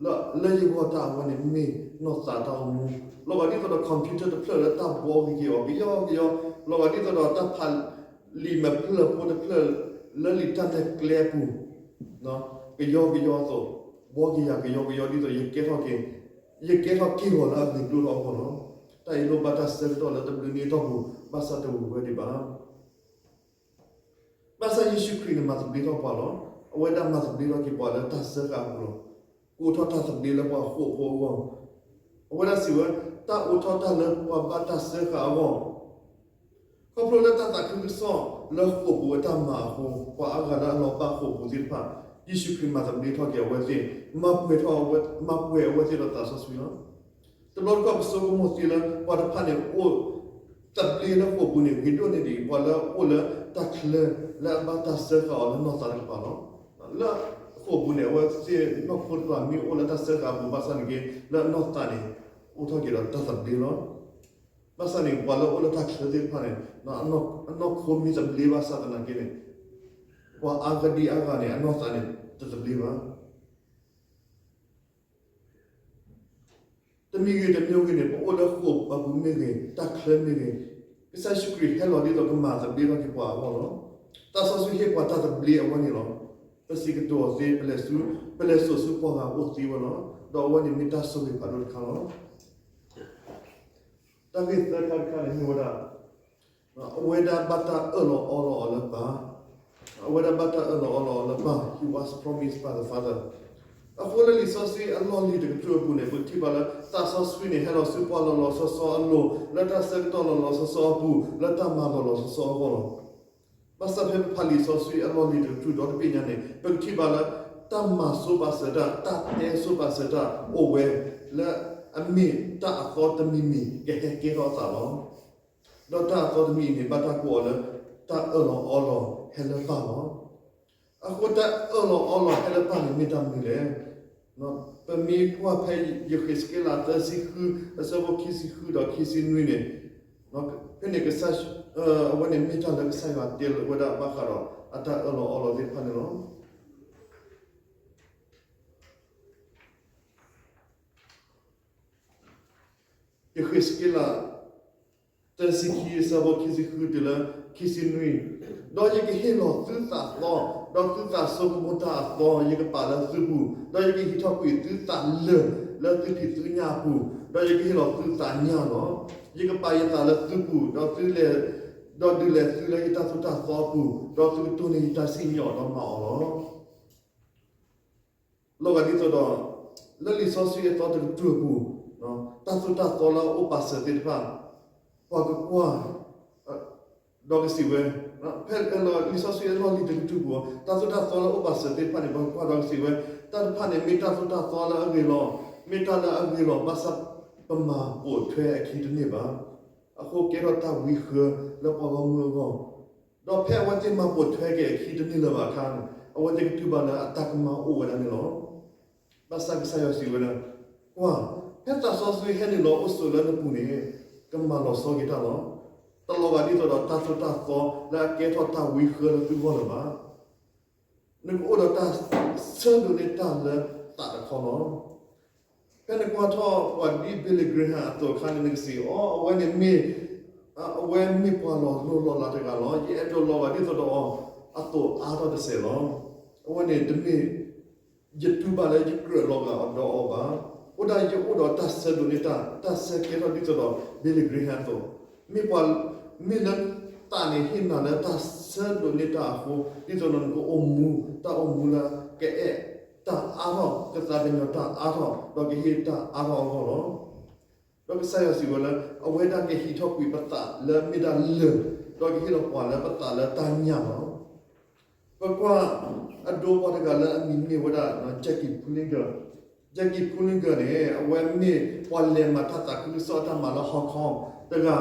လၢယဂီၢ်တၢ်အဝဲန့ၣ် မ့ၢ်နီၢ်သးတၢ်အိၣ်မူ, လီၤဂာ်ဒ်သိးဒီး computer တဖျၢၣ်လၢတၢ်ဘှီက့ၤက့ၤအီၤ ကယီကယီ, လီၤဂာ်ဒ်သိးဒီးတၢ်ဖးလံာ်မဲာ်ဖျၢၣ်ဖိတဖျၢၣ်လၢလံာ်တၢ်နဲၣ်ကျဲအပူၤ ကယီကယီအသိး, ဘှီက့ၤယၤကယီကယီဒ်သိး ယကဲထီၣ်က့ၤ, ယကဲထီၣ်က့ၢ်ဂီၤလၢအဂ့ၤဒိၣ်ထီၣ်အဂီၢ်လီၤ. တၢ်အံၤလိၣ်ဘၣ်တၢ်ဆၢကတီၢ်လၢတဘျုးနံၣ်အတီၢ်ပူၤ ဘၣ်ဆၣ်တဝံၤဝဲဒံးဘၣ်. ဘၣ်ဆၣ်ယ့ၣ်ၡူးခရံာ်န့ၣ်မၤသဘျ့ထီၣ်ပှၤလီၤ. အဝဲဒၣ်မၤသဘျ့ထီၣ်က့ၤပှၤလၢတၢ်စၢဃာ်အပူၤလီၤ. ကအိးထီၣ်တၢ်သဘျ့လၢပှၤဃိာ်ဖိအဂီၢ်, အဝဲဒၣ်စံးဝဲ, တၢ်အိးထီၣ်တၢ်လၢပှၤဘၣ်တၢ်စၢဃာ်အဂီၢ် ခီဖျိလၢတၢ်သးခုကစီၣ်လၢဃိာ်ပူၤအတၢ်မၤအဃိ, ပှၤအါဂၤလၢအလီၤဘၣ်ဃိာ်ပူၤသ့ၣ်တဖၣ်, ယ့ၣ်ၡူးခရံာ်မၤသဘျ့ထီၣ်က့ၤအဝဲသ့ၣ်, မၤပှဲၤထီၣ်, မၤပှဲၤအဝဲသ့ၣ်ဒီးသးစီဆှံလီၤ. တဘျီတခီၣ်ပဆိကမိၣ်သ့လၢ ပှၤတဖၣ်န့ၣ်အိၣ်သဘျ့လၢဃိာ်ပူၤန့ၣ် ဂ့ၤဒိၣ်န့ၢ်ဒံး ပှၤလၢအအိၣ်လၢတၢ်ချၢလၢအဘၣ်တၢ်စၢဃာ်အီၤလၢနီၢ်သးတကပၤလီၤ. လၢဃိာ်ပူၤန့ၣ် အဝဲသ့ၣ်နီၢ်ခိတဖၣ်မ့ၢ်အိၣ်လၢတၢ်စၢဃာ်အပူၤဘၣ်ဆၣ်န့ၣ်က့ လၢအနီၢ်သးန့ၣ် အိၣ်ထီၣ်က့ၤဒီးတၢ်သဘျ့လီၤ. ဘၣ်ဆၣ်န့ၣ် ပှၤလၢအအိၣ်လၢတၢ်ချၢသ့ၣ်တဖၣ်န့ၣ် အနီၢ်ခိမ့ၢ်သဘျ့ဘၣ်ဆၣ်သနာ်က့န့ၣ် ပှၤအါဂၤဒ်အါဂၤန့ၣ် အနီၢ်သးန့ၣ် တသဘျ့ဘၣ်. တမံၤဂ့ၤတမံၤဂ့ၤန့ၣ် ပအိၣ်လၢဃိာ်ပူၤမ့ၢ်ဂ့ၤ, တၢ်ချၢမ့ၢ်ဂ့ၤ, ကစၢ်ယ့ၣ်ၡူးခရံာ်ဟဲလီၤဒ်သိးကမၤသဘျ့ထီၣ်က့ၤပှၤအဂီၢ်လီၤ. သးစီဆှံဟ့ၣ်ပှၤတၢ်သဘျ့အဝဲန့ၣ်လီၤ. ပစံးကတိၤအီၤသ့, ပလဲၤစိာ်ဆူပှၤဂၤအိၣ်သ့ဝဲလီၤ. ဒီးအဝဲန့ၣ်မ့ၢ်တၢ်ဆိၣ်ဂ့ၤဖးဒိၣ်တခါလီၤ. တၢ်ဂ့ၢ်သၢခါတခါန့ၣ်မ့ၢ်ဝဲဒၣ် အဝဲဒၣ်ဘၣ်တၢ်အၢၣ်လီၤအီလီၤအီၤလၢပၢ်, အဝဲဒၣ်ဘၣ်တၢ်အၢၣ်လီၤအီလီၤအီၤလၢပၢ်, He was promised by the Father. အဃိလၢလံာ်စီဆှံအလီၢ်လံၤတကတြူၢ်အပူၤန့ၣ် ပကထံၣ်ဘၣ်လၢ သးစီဆှံန့ၣ် ဟဲလီၤဆူပှၤလီၤလီၤဆီဆီအလိၤ, လၢတၢ်ဆၢကတီၢ်လီၤလီၤဆီဆီအပူၤ, လၢတၢ်မၤလီၤလီၤဆီဆီအဂီၢ်လီၤ. ဘၣ်ဆၣ်ဖဲပဖးလံာ်စီဆှံအလီၢ်လံၤတကတြူၢ်ဒီတဘ့ၣ်ညါန့ၣ် ပကထံၣ်ဘၣ်လၢ တၢ်မၤစိဘၣ်စၢၤတၢ်, တၢ်တဲစိဘၣ်စၢၤတၢ်အိၣ်ဝဲ လၢအမ့ၢ်တၢ်အသီတမံၤမံၤကဟဲကဲထီၣ်အသးလီၤ. ဒီးတၢ်အသီတမံၤအံၤန့ၣ် ဘၣ်တၢ်ကိးအီၤလၢ တၢ်အၢၣ်လီၤအီလီၤဟဲလၢပၢ်လီၤ. အဃိတၢ်အၢၣ်လီၤအီလီၤဟဲလၢပၢ်န့ၣ်မ့ၢ်တၢ်မနုၤလဲၣ်. ပမ့ၢ်ကွၢ်ဖဲယဃ့းစက့လးသၢဆံဃု အဆၢဖိခံဆံဃုဒီးခံဆံနွံန့ၣ်, ဖဲန့ၣ်ကစၢ်, အဝဲန့ၣ်မ့ၢ်တၢ်လၢကစၢ်ယွၤတဲဝဲဒၣ်ဘၣ်ဃးဒီးအတၢ်အၢၣ်လီၤအီလီၤသ့ၣ်တဖၣ်န့ၣ်လီၤ. ယဃ့းစက့လး သၢဆံခံ အဆၢဖိခံဆံဃုတုၤလၢခံဆံနွံ, ဒီးယကဟ့ၣ်လီၤသုသးသီ, ဒီးသုသးဆိကမိၣ်တၢ်အသီ ယကပာ်လၢသုပူၤ, ဒီးယကဟံးထီၣ်ကွံာ်သုသးလၢာ်လၢသုဖံးသုညၣ်အပူၤ, ဒီးယကဟ့ၣ်လီၤသုသးညၣ်လီၤ. ယကပာ်ယသးလၢသုပူၤ, ဒီးသုလဲၤ, ဒီးဒုးလဲၤသုလၢယတၢ်သိၣ်တၢ်သီအပူၤ, ဒီးသုကတိၢ်န့ၢ်ယတၢ်စံၣ်ညီၣ်ဒီးမၤအီၤလီၤ. လီၤဂာ်ဒ်သိးဒီး လၢလံာ်စီဆှံအသီတကတြူၢ်အပူၤ, တၢ်သိၣ်တၢ်သီလၢအအိၣ်ပာ်စၢၤသ့ၣ်တဖၣ်, ပှၤကကွၢ်, ဒီးကစံးဝဲ, ဖဲလံာ်စီဆှံအလီၢ်လံၤတကတြူၢ်အပူၤ, တၢ်သိၣ်တၢ်သီလၢအအိၣ်ပာ်စၢၤသ့ၣ်တဖၣ်န့ၣ် ပှၤကကွၢ်ဒီးကစံးဝဲ, တၢ်တဖၣ်န့ၣ် မ့ၢ်တၢ်သိၣ်တၢ်သီလၢအဂ့ၤလီၤ, မ့ၢ်တၢ်လၢအဂ့ၤလီၤ, ဘၣ်ဆၣ်ပမၤပိာ်ထွဲအခံတန့ၢ်ဘၣ်. အဃိကဲထီၣ်တၢ်ဝံဃၢလၢပှၤဂီၢ်မုၢ်အဂီၢ်, ဒီးဖဲအဝဲသ့ၣ်မၤပိာ်ထွဲက့ၤအခံတန့ၢ်လၢၤဘၣ်အခါန့ၣ်, အဝဲသ့ၣ်ကတူၢ်ဘၣ်လၢအတၢ်ကမၣ်အိၣ်ဝဲဒၣ်န့ၣ်လီၤ. ဘၣ်ဆၣ်ကစၢ်ယွၤစံးဝဲဒၣ်, ကွၢ်, ဖဲသးစီဆှံဟဲနုာ်လီၤအိၣ်ဆိးလၢနပူၤန့ၣ်, ကမၤလီၤဆီက့ၤတၢ်လီၤ. တလီၤဂာ်ဒ်သိးဒီးတၢ်သိၣ်တၢ်သီလၢအကဲထီၣ်တၢ်ဝံဃၢလၢသုဂီၢ်လၢၤဘၣ်. နကအိၣ်ဒီးတၢ်ဆၢဒိးန့ၢ်တၢ်လၢသးတခီလီၤ. ဖဲနကွၢ်ထီၣ်ပှၤဒ် Billy Graham အသိးအခါန့ၣ် နကစံးအီၤ, အဝဲန့ၣ်မ့ၢ်, အဝဲမ့ၢ်ပှၤလီၤလိၢ်လီၤလးတဂၤလီၤ. ယအဲၣ်ဒိးလီၤဂာ်ဒ်သိးဒီးအီၤအသိးအါထီၣ်တစဲးလီၤ. အဝဲန့ၣ်တမ့ၢ်ယတူၢ်ဘၣ်လၢယကြၢးလီၤဂာ်ဒီးအီၤဘၣ်. အိၣ်ဒၣ်ယအိၣ်ဒီးတၢ်ဆၢဒိးန့ၢ်တၢ်, တၢ်ဆၢကဲထီၣ်ဒ်သိးဒီး Billy Graham အသိး, မ့ၢ်ပှၤ, မ့ၢ်လၢသးန့ၣ်ဟ့ၣ်နၤလၢတၢ်ဆၢဒိးန့ၢ်တၢ်အဃိ, ဒ်သိးဒီးနကအိၣ်မူ, တၢ်အိၣ်မူလၢကအဲၣ်တၢ်အါထီၣ်, ကသးကညီၤတၢ်အါထီၣ်, ဒီးကဟ့ၣ်တၢ်အါထီၣ်အဂီၢ်လီၤ. ဒီးကစၢ်ယွၤစံးဝဲလၢ အဝဲဒၣ်ကဟံးထီၣ်ကွံာ်ပသးလၢမ့ၢ်ဒၣ်လၢာ်, ဒီးကဟ့ၣ်လီၤပှၤလၢပသးလၢတၢ်ညၣ်လီၤ. ပကွၢ်အဒိပှၤတဂၤလၢအမံၤမ့ၢ်ဝဲဒၣ် Jackie Pullinger, Jackie Pullinger န့ၣ် အဝဲမ့ၢ်ပှၤလဲၤမၤတၢ်သးခုကစီၣ်အတၢ်မၤလၢ Hong Kong တဂၤ,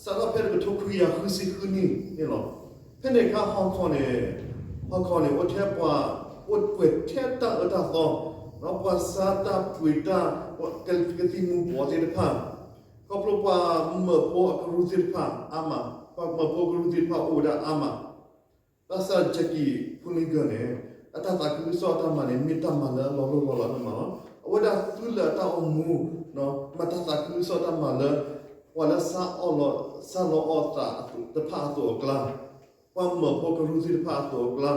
စးထီၣ်ဖဲတကထိခွံကယၤဃုဆံဃုနံၣ်န့ၣ်လီၤ. ဖဲန့ၣ်အခါ Hong Kong န့ၣ်, Hong Kong န့ၣ် အိၣ်ထဲပှၤ, အိၣ်ပှဲၤထဲတၢ်အၢတၢ်သီ, ပှၤဆါတၢ်ပှ့ၤတၢ်, ကသံၣ်မူၤဘှီးသ့ၣ်တဖၣ်, ခီဖျိပှၤမၢဖိအကရူၢ်သ့ၣ်တဖၣ်အါမး, ပှၤမၢဖိအကရူၢ်သ့ၣ်တဖၣ်အိၣ်ဝဲဒၣ်အါမး. ဘၣ်ဆၣ် Jackie Pullinger န့ၣ် အတၢ်သးခုကစီၣ်အတၢ်မၤန့ၣ် မ့ၢ်တၢ်မၤလၢအလီၤလိၢ်လီၤလးတမံၤလီၤ. အဝဲဒၣ်သူလၢအတၢ်အိၣ်မူ, မၤတၢ်သးခုကစီၣ်တၢ်မၤလၢ ပှၤလၢဆါအီၣ်လီၤ, ဆါလီၤအီၣ်သးတဖၣ်အသိးအကျါ, ပှၤမၢဖိကရူၢ်သ့ၣ်တဖၣ်အသိးအကျါ,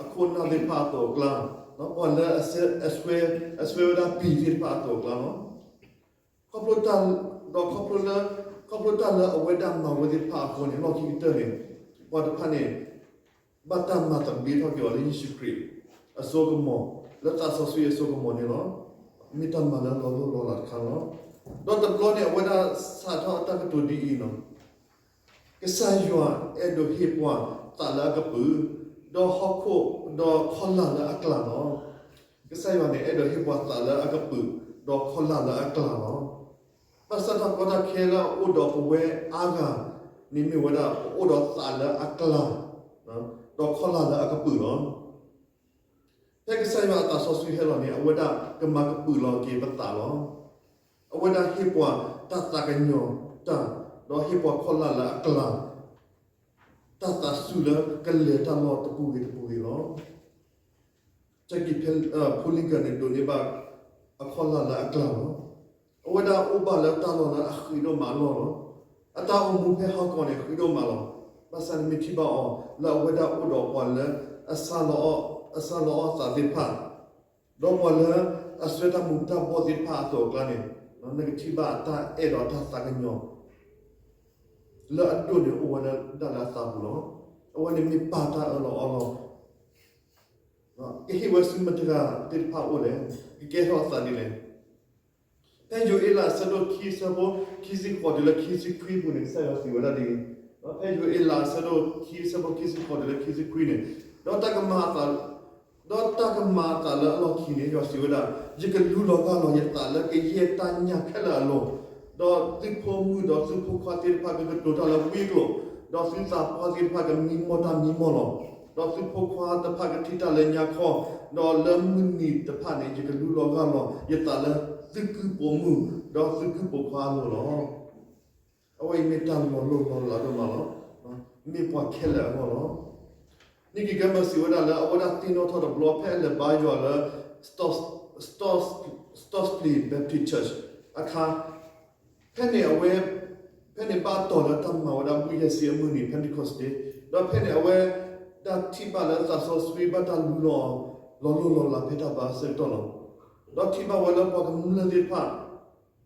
အခိၣ်အနၢ်သ့ၣ်တဖၣ်အသိးအကျါ, ပှၤလၢအဆဲ, အဆဲ, အဆဲဝဲဒၣ်ပံၤသ့ၣ်တဖၣ်အသိးအကျါလီၤ. ခီဖျိတၢ်, ဒီးခီဖျိလၢ, ခီဖျိတၢ်လၢအဝဲဒၣ်မၤဝဲသ့ၣ်တဖၣ်အဃိန့ၣ် လီၢ်ခံကတၢၢ်န့ၣ် ပှၤတဖၣ်န့ၣ် ဘၣ်တၢ်မၤသဘျ့ထီၣ်က့ၤအီၤလၢယ့ၣ်ၡူးခရံာ်အစိကမီၤ, လၢသးစီဆှံအစိကမီၤန့ၣ်လီၤ. မ့ၢ်တၢ်မၤလၢအလီၤလိၢ်လီၤလးတခါလီၤ. ဒီးတဘျီန့ၣ် အဝဲဒၣ်စးထီၣ်အတၢ်ကတိၤဒ်အံၤလီၤ. ကစၢ်ယွၤအဲၣ်ဒိးဟ့ၣ်ပှၤသးလၢအကပုာ်, ဒီးဟီၣ်ခိၣ်, ဒီးခီလာ်လၢအကျါလီၤ. ကစၢ်ယွၤန့ၣ် အဲၣ်ဒိးဟ့ၣ်ပှၤသးလၢအကပုာ်, ဒီးခီလာ်လၢအကျါလီၤ. ဘၣ်ဆၣ်တၢ်ကီတၢ်ခဲလၢအအိၣ်ဒီးပဝဲအါဂၤန့ၣ်မ့ၢ်ဝဲဒၣ် ပအိၣ်ဒီးသးလၢအကျါ, ဒီးခီလာ်လၢအကပုာ်လီၤ. ဖဲကစၢ်ယွၤအသးစီဆှံဟဲလီၤန့ၣ် အဝဲဒၣ်ကမၤကပုာ်လီၤက့ၤပသးလီၤ. အဝဲဒၣ်ဟ့ၣ်ပှၤတၢ်သးကညီၤတၢ်, ဒီးဟ့ၣ်ပှၤခီလာ်လၢအကျါ, တၢ်သးစူၤလၢကလဲၤတၢ်လီၢ်တပူၤဂ့ၤတပူၤဂ့ၤလီၤ. Jackie Pul-, Pullinger န့ၣ် ဒိးန့ၢ်ဘၣ်အခီလာ်လၢအကျါလီၤ. အဝဲဒၣ်အိၣ်ဘၣ်လၢတၢ်လီၢ်လၢအဃံးဒိၣ်မးအလီၢ်လီၤ. အတၢ်အိၣ်မူဖဲဟီၣ်ကီၢ်န့ၣ် ဃံးဒိၣ်မးလီၤ. ဘၣ်ဆၣ်န့ၣ်မ့ၢ်ထံၣ်ဘၣ်အီၤ လၢအဝဲဒၣ်အိၣ်ဒီးပှၤလၢအဆါလီၤအီၣ်, အဆါလီၤအီၣ်သးသ့ၣ်တဖၣ်, ဒီးပှၤလၢအဆှၢတၢ်မူၤတၢ်ဘှီၣ်သ့ၣ်တဖၣ်အသိးအကျါန့ၣ်, နကထံၣ်ဘၣ်တၢ်အဲၣ်ဒီးတၢ်သးကညီၤ လၢအဒိၣ်န့ၣ်အိၣ်ဝဲဒၣ်လၢအသးပူၤလီၤ. အဝဲန့ၣ်မ့ၢ်ပၢ်တၢ်အၢၣ်လီၤအီလီၤ. ကဟ့ၣ်ဝဲဆူမတၤတဂၤသ့ၣ်တဖၣ်အိၣ်လဲၣ်, ကကဲထီၣ်အသးဒ်လဲၣ်. ဖဲယိၤအ့လးအဆၢဒိၣ်ခံ အဆၢဖိခံဆံဃိးတုၤလၢခံဆံခွံအပူၤန့ၣ် ကစၢ်ယွၤစံးဝဲဒၣ်ဒ်အံၤ, ဖဲယိၤအ့လးအဆၢဒိၣ်ခံ အဆၢဖိခံဆံဃိးတုၤလၢခံဆံခွံန့ၣ်, ဒီးတၢ်ကမၤအသး, ဒီးတၢ်ကမၤအသးလၢအလီၢ်ခံန့ၣ် ယွၤစံးဝဲဒၣ်, ယကလူလီၤဂၢ်လီၤယသးလၢကယဲၢ်တၢ်ညၣ်ခဲလၢာ်အလိၤ, ဒီးသုဖိမုၣ်ဒီးသုဖိခွါသ့ၣ်တဖၣ်ကကတိၤတၢ်လၢဝံအကျိာ်, ဒီးသုသးပှၢ်သ့ၣ်တဖၣ်ကမံမီၢ်တၢ်မံမီၢ်လီၤ. ဒီးသုဖိခွါတဖၣ်ကထံၣ်တၢ်လၢညါခီ, ဒီးလၢမုၢ်နံၤတဖၣ်န့ၣ် ယကလူလီၤဂၢ်လီၤယသးလၢသုကုၢ်ပိာ်မုၣ် ဒီးသုကုၢ်ပိာ်ခွါအလိၤလီၤ. အဝဲအံၤမ့ၢ်တၢ်လီၤလိၢ်လီၤလးဒိၣ်မးလီၤ. မ့ၢ်ပှၤခဲလၢာ်အဂီၢ်လီၤ. နံၣ်ကံၤကဲမၢစံးဝဲဒၣ်လၢ အဝဲဒၣ်သ့ၣ်နီၣ်ထီၣ်တဘျီ ဖဲအလဲၤဘါယွၤလၢ Stotts- Stotts- Stotts Plains Baptist Church အခါ ဖဲန့ၣ်အဝဲ ဖဲန့ၣ်ဘၣ်တီၤလၢတၢ်မၤဝဲဒၣ်ဘုယဲၢ်ဆံအမုၢ်နံၤ Pentecost Day ဒီးဖဲန့ၣ်အဝဲဒၣ်ထံၣ်ဘၣ်လၢသးစီဆှံဘၣ်တၢ်လူလီၤ လီၤလိၢ်လီၤလးဖဲတၢ်ဘါအဆၢကတီၢ်လီၤ. ဒီးထံၣ်ဘၣ်ဝဲလၢပှၤကမျၢၢ်သ့ၣ်တဖၣ်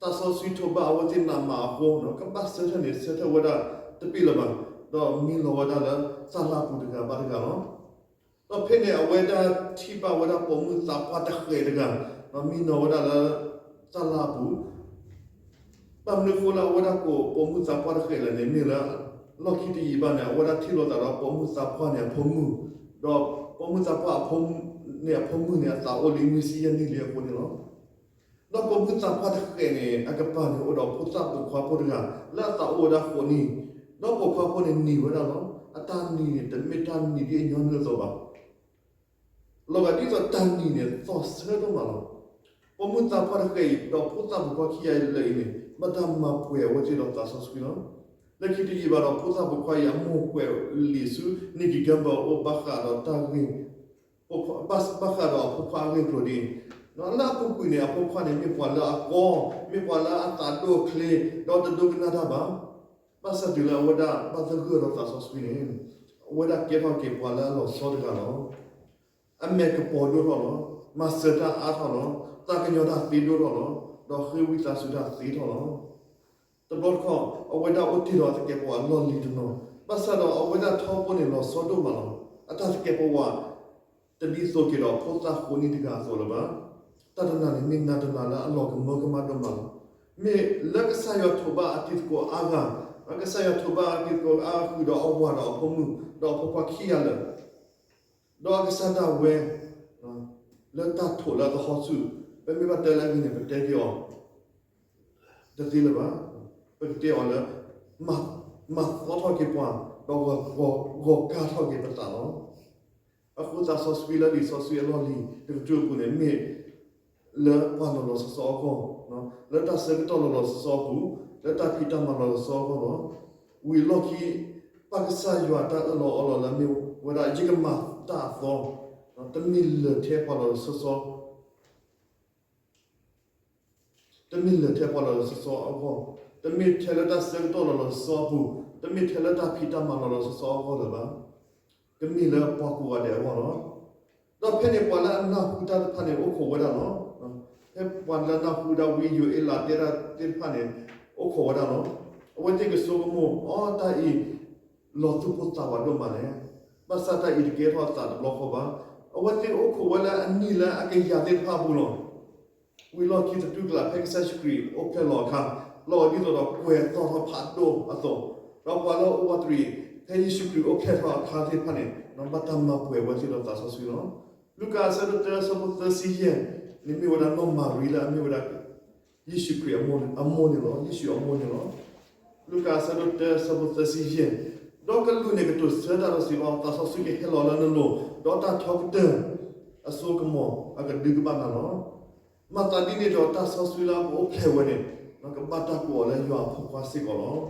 သးစီဆှံထိးဘၣ်အဝဲသ့ၣ်နးမးအဃိ ကဘၣ်ဆၢထၢၣ်န့ၣ် ဆၢထၢၣ်ဝဲဒၣ်တပ့ၢ်လၢၤဘၣ်, ဒီးမံလီၤဝဲဒၣ်လၢသၣ်လၢ်ပူၤတဂၤဘၣ်တဂၤလီၤ. ဒီးဖဲန့ၣ်အဝဲဒၣ်ထံၣ်ဘၣ်ဝဲဒၣ်ပိာ်မုၣ်သးပှၢ်တဃဲးတဂၤ မံနီၤဝဲဒၣ်လၢသၣ်လၢ်အပူၤ, ဘၣ်မနုၤအဃိလၢအဝဲဒၣ်ကိးပိာ်မုၣ်သးပှၢ်တဃဲးလဲၣ်န့ၣ် မ့ၢ်လၢလီၢ်ခံတယံာ်ဘၣ်န့ၣ် အဝဲဒၣ်ထံၣ်လိာ်သးဒီးပိာ်မုၣ်သးပှၢ်န့ၣ်အဖိမုၣ်, ဒီးပိာ်မုၣ်သးပှၢ်အဖိမုၣ်န့ၣ် အသးအိၣ်လံနွံဆံယဲၢ်နံၣ်လံအဃိန့ၣ်လီၤ. ဒီးပိာ်မုၣ်သးပှၢ်တဃဲးန့ၣ် အကပၤန့ၣ်အိၣ်ဒီးဖိသၣ်ပိာ်ခွါဖိတဂၤ လၢအသးအိၣ်ဝဲဒၣ်ဃိးနံၣ်, ဒီးပိာ်ခွါဖိန့ၣ်နံၤဝဲဒၣ်လီၤ. အတၢ်နံၤန့ၣ် တမ့ၢ်တၢ်နံၤဒ်အညီနုၢ်အသိးဘၣ် လီၤဂာ်ဒ်သိးတၢ်နံၤန့ၣ် သီၣ်ဆၢဒိၣ်မးလီၤ. ပိာ်မုၣ်သးပှၢ်တဃဲးအံၤ ဒီးဖိသၣ်ပိာ်ခွါခံဂၤအံၤလၢအံၤန့ၣ် ဘၣ်တၢ်မၤပှဲၤအဝဲသ့ၣ်ဒီးသးစီဆှံလီၤ. လၢခံတယံာ်ဘၣ်ဒီး ဖိသၣ်ပိာ်ခွါအံၤအမိၢ်ကွဲးလံာ်ဆူ နံၣ်ကံၤကဲဘၢအအိၣ် ဘၣ်ဃးဒီးတၢ်ဂ့ၢ် ဘၣ်ဃးဒီးအဖိခွါအဂ့ၢ်အကျိၤဒ်အံၤ, လၢအပူၤကွံာ်န့ၣ် အဖိခွါန့ၣ် မ့ၢ်ပှၤလၢအကီ, မ့ၢ်ပှၤလၢအသးဒိၣ်ချ့, ဒီးတဒိကနၣ်တၢ်ဘၣ်. ဘၣ်ဆၣ်တုၤလၢအဝဲဒၣ်ဘၣ်သဂၢၢ်ဒီးသးစီဆှံန့ၣ် အဝဲဒၣ်ကဲထီၣ်က့ၤပှၤလၢအလီၤဆီတဂၤလီၤ. အမဲာ်ကပီၤဒိၣ်ထီၣ်လီၤ. မၤစၢၤတၢ်အါထီၣ်လီၤ. သးကညီၤတၢ်သ့ဒိၣ်ထီၣ်လီၤ. ဒီးဃ့ဝံသးစူၤတၢ်သ့ထီၣ်လီၤ. တဘျီတခီၣ် အဝဲဒၣ်အိၣ်တ့ၢ်ဒီးသကဲးပဝးလီၢ်လံၤတနီၤ, ဘၣ်ဆၣ်ဒီးအဝဲဒၣ်ထီဘိန့ၣ်လီၤဆီဒိၣ်မးလီၤ. အတၢ်သကဲးပဝး တဒ်သိးက့ၤဒီးဖိသၣ်ဃိးနံၣ်တဂၤအသိးလၢၤဘၣ်. တၢ်တနၤန့ၣ်မ့ၢ်နၤတနၤလၢအလီၤကမၢကမၣ်ဒိၣ်မးလီၤ. မ့ၢ်လၢကစၢ်ယွၤထိးဘၣ်အတံၤသကိးအါဂၤ, ကစၢ်ယွၤထိးဘၣ်အတံၤသကိးအါဂၤဃုာ်ဒီးအဝၤဒီးအဖိမုၣ်, ဒီးအဖိခွါခံဂၤလၢာ် ဒီးအကစၢ်ဒၣ်ဝဲ လၢတၢ်ထိးလၢအသဟီၣ်ဆူၣ်, ပမ့ၢ်ဘၣ်တဲလၢအဂ့ၢ်န့ၣ် ပတဲက့ၤအီၤ တသ့လၢၤဘၣ်. ပကတဲအီၤလၢ မၤသီထီၣ်က့ၤပှၤ, ဒီးဂီၤကါထီၣ်က့ၤပသးလီၤ. အဃိသးစီဆှံလၢလံာ်စီဆှံအလီၢ်လံၤတကတြူၢ်အပူၤန့ၣ် မ့ၢ်လၢပှၤလီၤလီၤဆီဆီအဂီၢ်, လၢတၢ်ဆၢကတီၢ်လီၤလီၤဆီဆီအပူၤ, လၢတၢ်ဖံးတၢ်မၤလီၤလီၤဆီဆီအဂီၢ်လီၤ. ဝံၤအလီၢ်ခံ ဘၣ်ကစၢ်ယွၤတၢ်အၢၣ်လီၤအီလီၤလၢအမ့ၢ်ဝဲဒၣ် ယကမၤတၢ်အသီ, တမ့ၢ်လၢာ်ထဲပှၤလီၤလီၤဆီဆီ တမ့ၢ်လၢာ်ထဲပှၤလီၤလီၤဆီဆီအဂီၢ်, တမ့ၢ်ထဲလၢတၢ်ဆၢကတီၢ်လီၤလီၤဆီဆီအပူၤ, တမ့ၢ်ထဲလၢတၢ်ဖံးတၢ်မၤလီၤလီၤဆီဆီအဂီၢ်လၢၤဘၣ်. ကမ့ၢ်လၢပှၤကိးဂၤဒဲးအဂီၢ်လီၤ. ဒီးဖဲန့ၣ်ပှၤလၢအနၢ်ဟူတၢ်တဖၣ်န့ၣ် အိၣ်ခိးဝဲဒၣ်လီၤ. ဖဲပှၤလၢအနၢ်ဟူဒၣ်ဝံယိၤအ့လးတဲတၢ်သ့ၣ်တဖၣ်န့ၣ် အိၣ်ခိးဝဲဒၣ်လီၤ. အဝဲသ့ၣ်ကဆိကမိၣ် အီ တၢ်အံၤ လီၤသူၣ်ပိၢ်သးဝးဒိၣ်မးလဲၣ်. ဘၣ်ဆၣ်တၢ်အံၤတကဲထီၣ်အသးတဘျီဃီဘၣ်. အဝဲသ့ၣ်အိၣ်ခိးဝဲလၢအနံၣ်လၢအကယၤသ့ၣ်တဖၣ်အပူၤလီၤ. ဝံၤလီၢ်ခံသတူၢ်ကလာ်ဖဲကစၢ်ယ့ၣ်ၡူးခရံာ်အိၣ်ဖျဲၣ်လီၤအခါ, လီၤဒ်သိးဒီးကွဲၤသီၣ်ထီၣ်ဖးဒိၣ်အသိး, ဒီးပှၤလၢအအိၣ်ဝးတရံး ဖဲယ့ၣ်ၡူးခရံာ်အိၣ်ဖျဲၣ်ထီၣ်အခါသ့ၣ်တဖၣ်န့ၣ် ဘၣ်တၢ်မၤပှဲၤဝဲသ့ၣ်ဒီးသးစီဆှံလီၤ. လူၤကၣ်အဆၢဒိၣ်တၢ အဆၢဖိသၢဆံယဲၢ်န့ၣ် မ့ၢ်ဝဲဒၣ်နီၢ်မၤရံလၢအမ့ၢ်ဝဲဒၣ် ယ့ၣ်ၡူးခရံာ်အမိၢ်န့ၣ်လီၤ. ယ့ၣ်ၡူးအမိၢ်န့ၣ်လီၤ. လူၤကၣ်အဆၢဒိၣ်တၢ အဆၢဖိသၢဆံယဲၢ်, ဒီးကလူးန့ၣ်ကတိၤဆၢတၢ်ဒီးစံးဘၣ်, သးစီဆှံကဟဲလီၤလၢနလိၤ, ဒီးတၢ်ထီကတၢၢ်အစိကမီၤအကဒုကဘၣ်နၤလီၤ. မၤသးဒ်န့ၣ်ဒီး တၢ်စီဆှံလၢအကအိၣ်ဖျဲၣ်ဝဲန့ၣ် ကဘၣ်တၢ်ကိးအီၤလၢယွၤအဖိခွါစ့ၢ်ကီးလီၤ.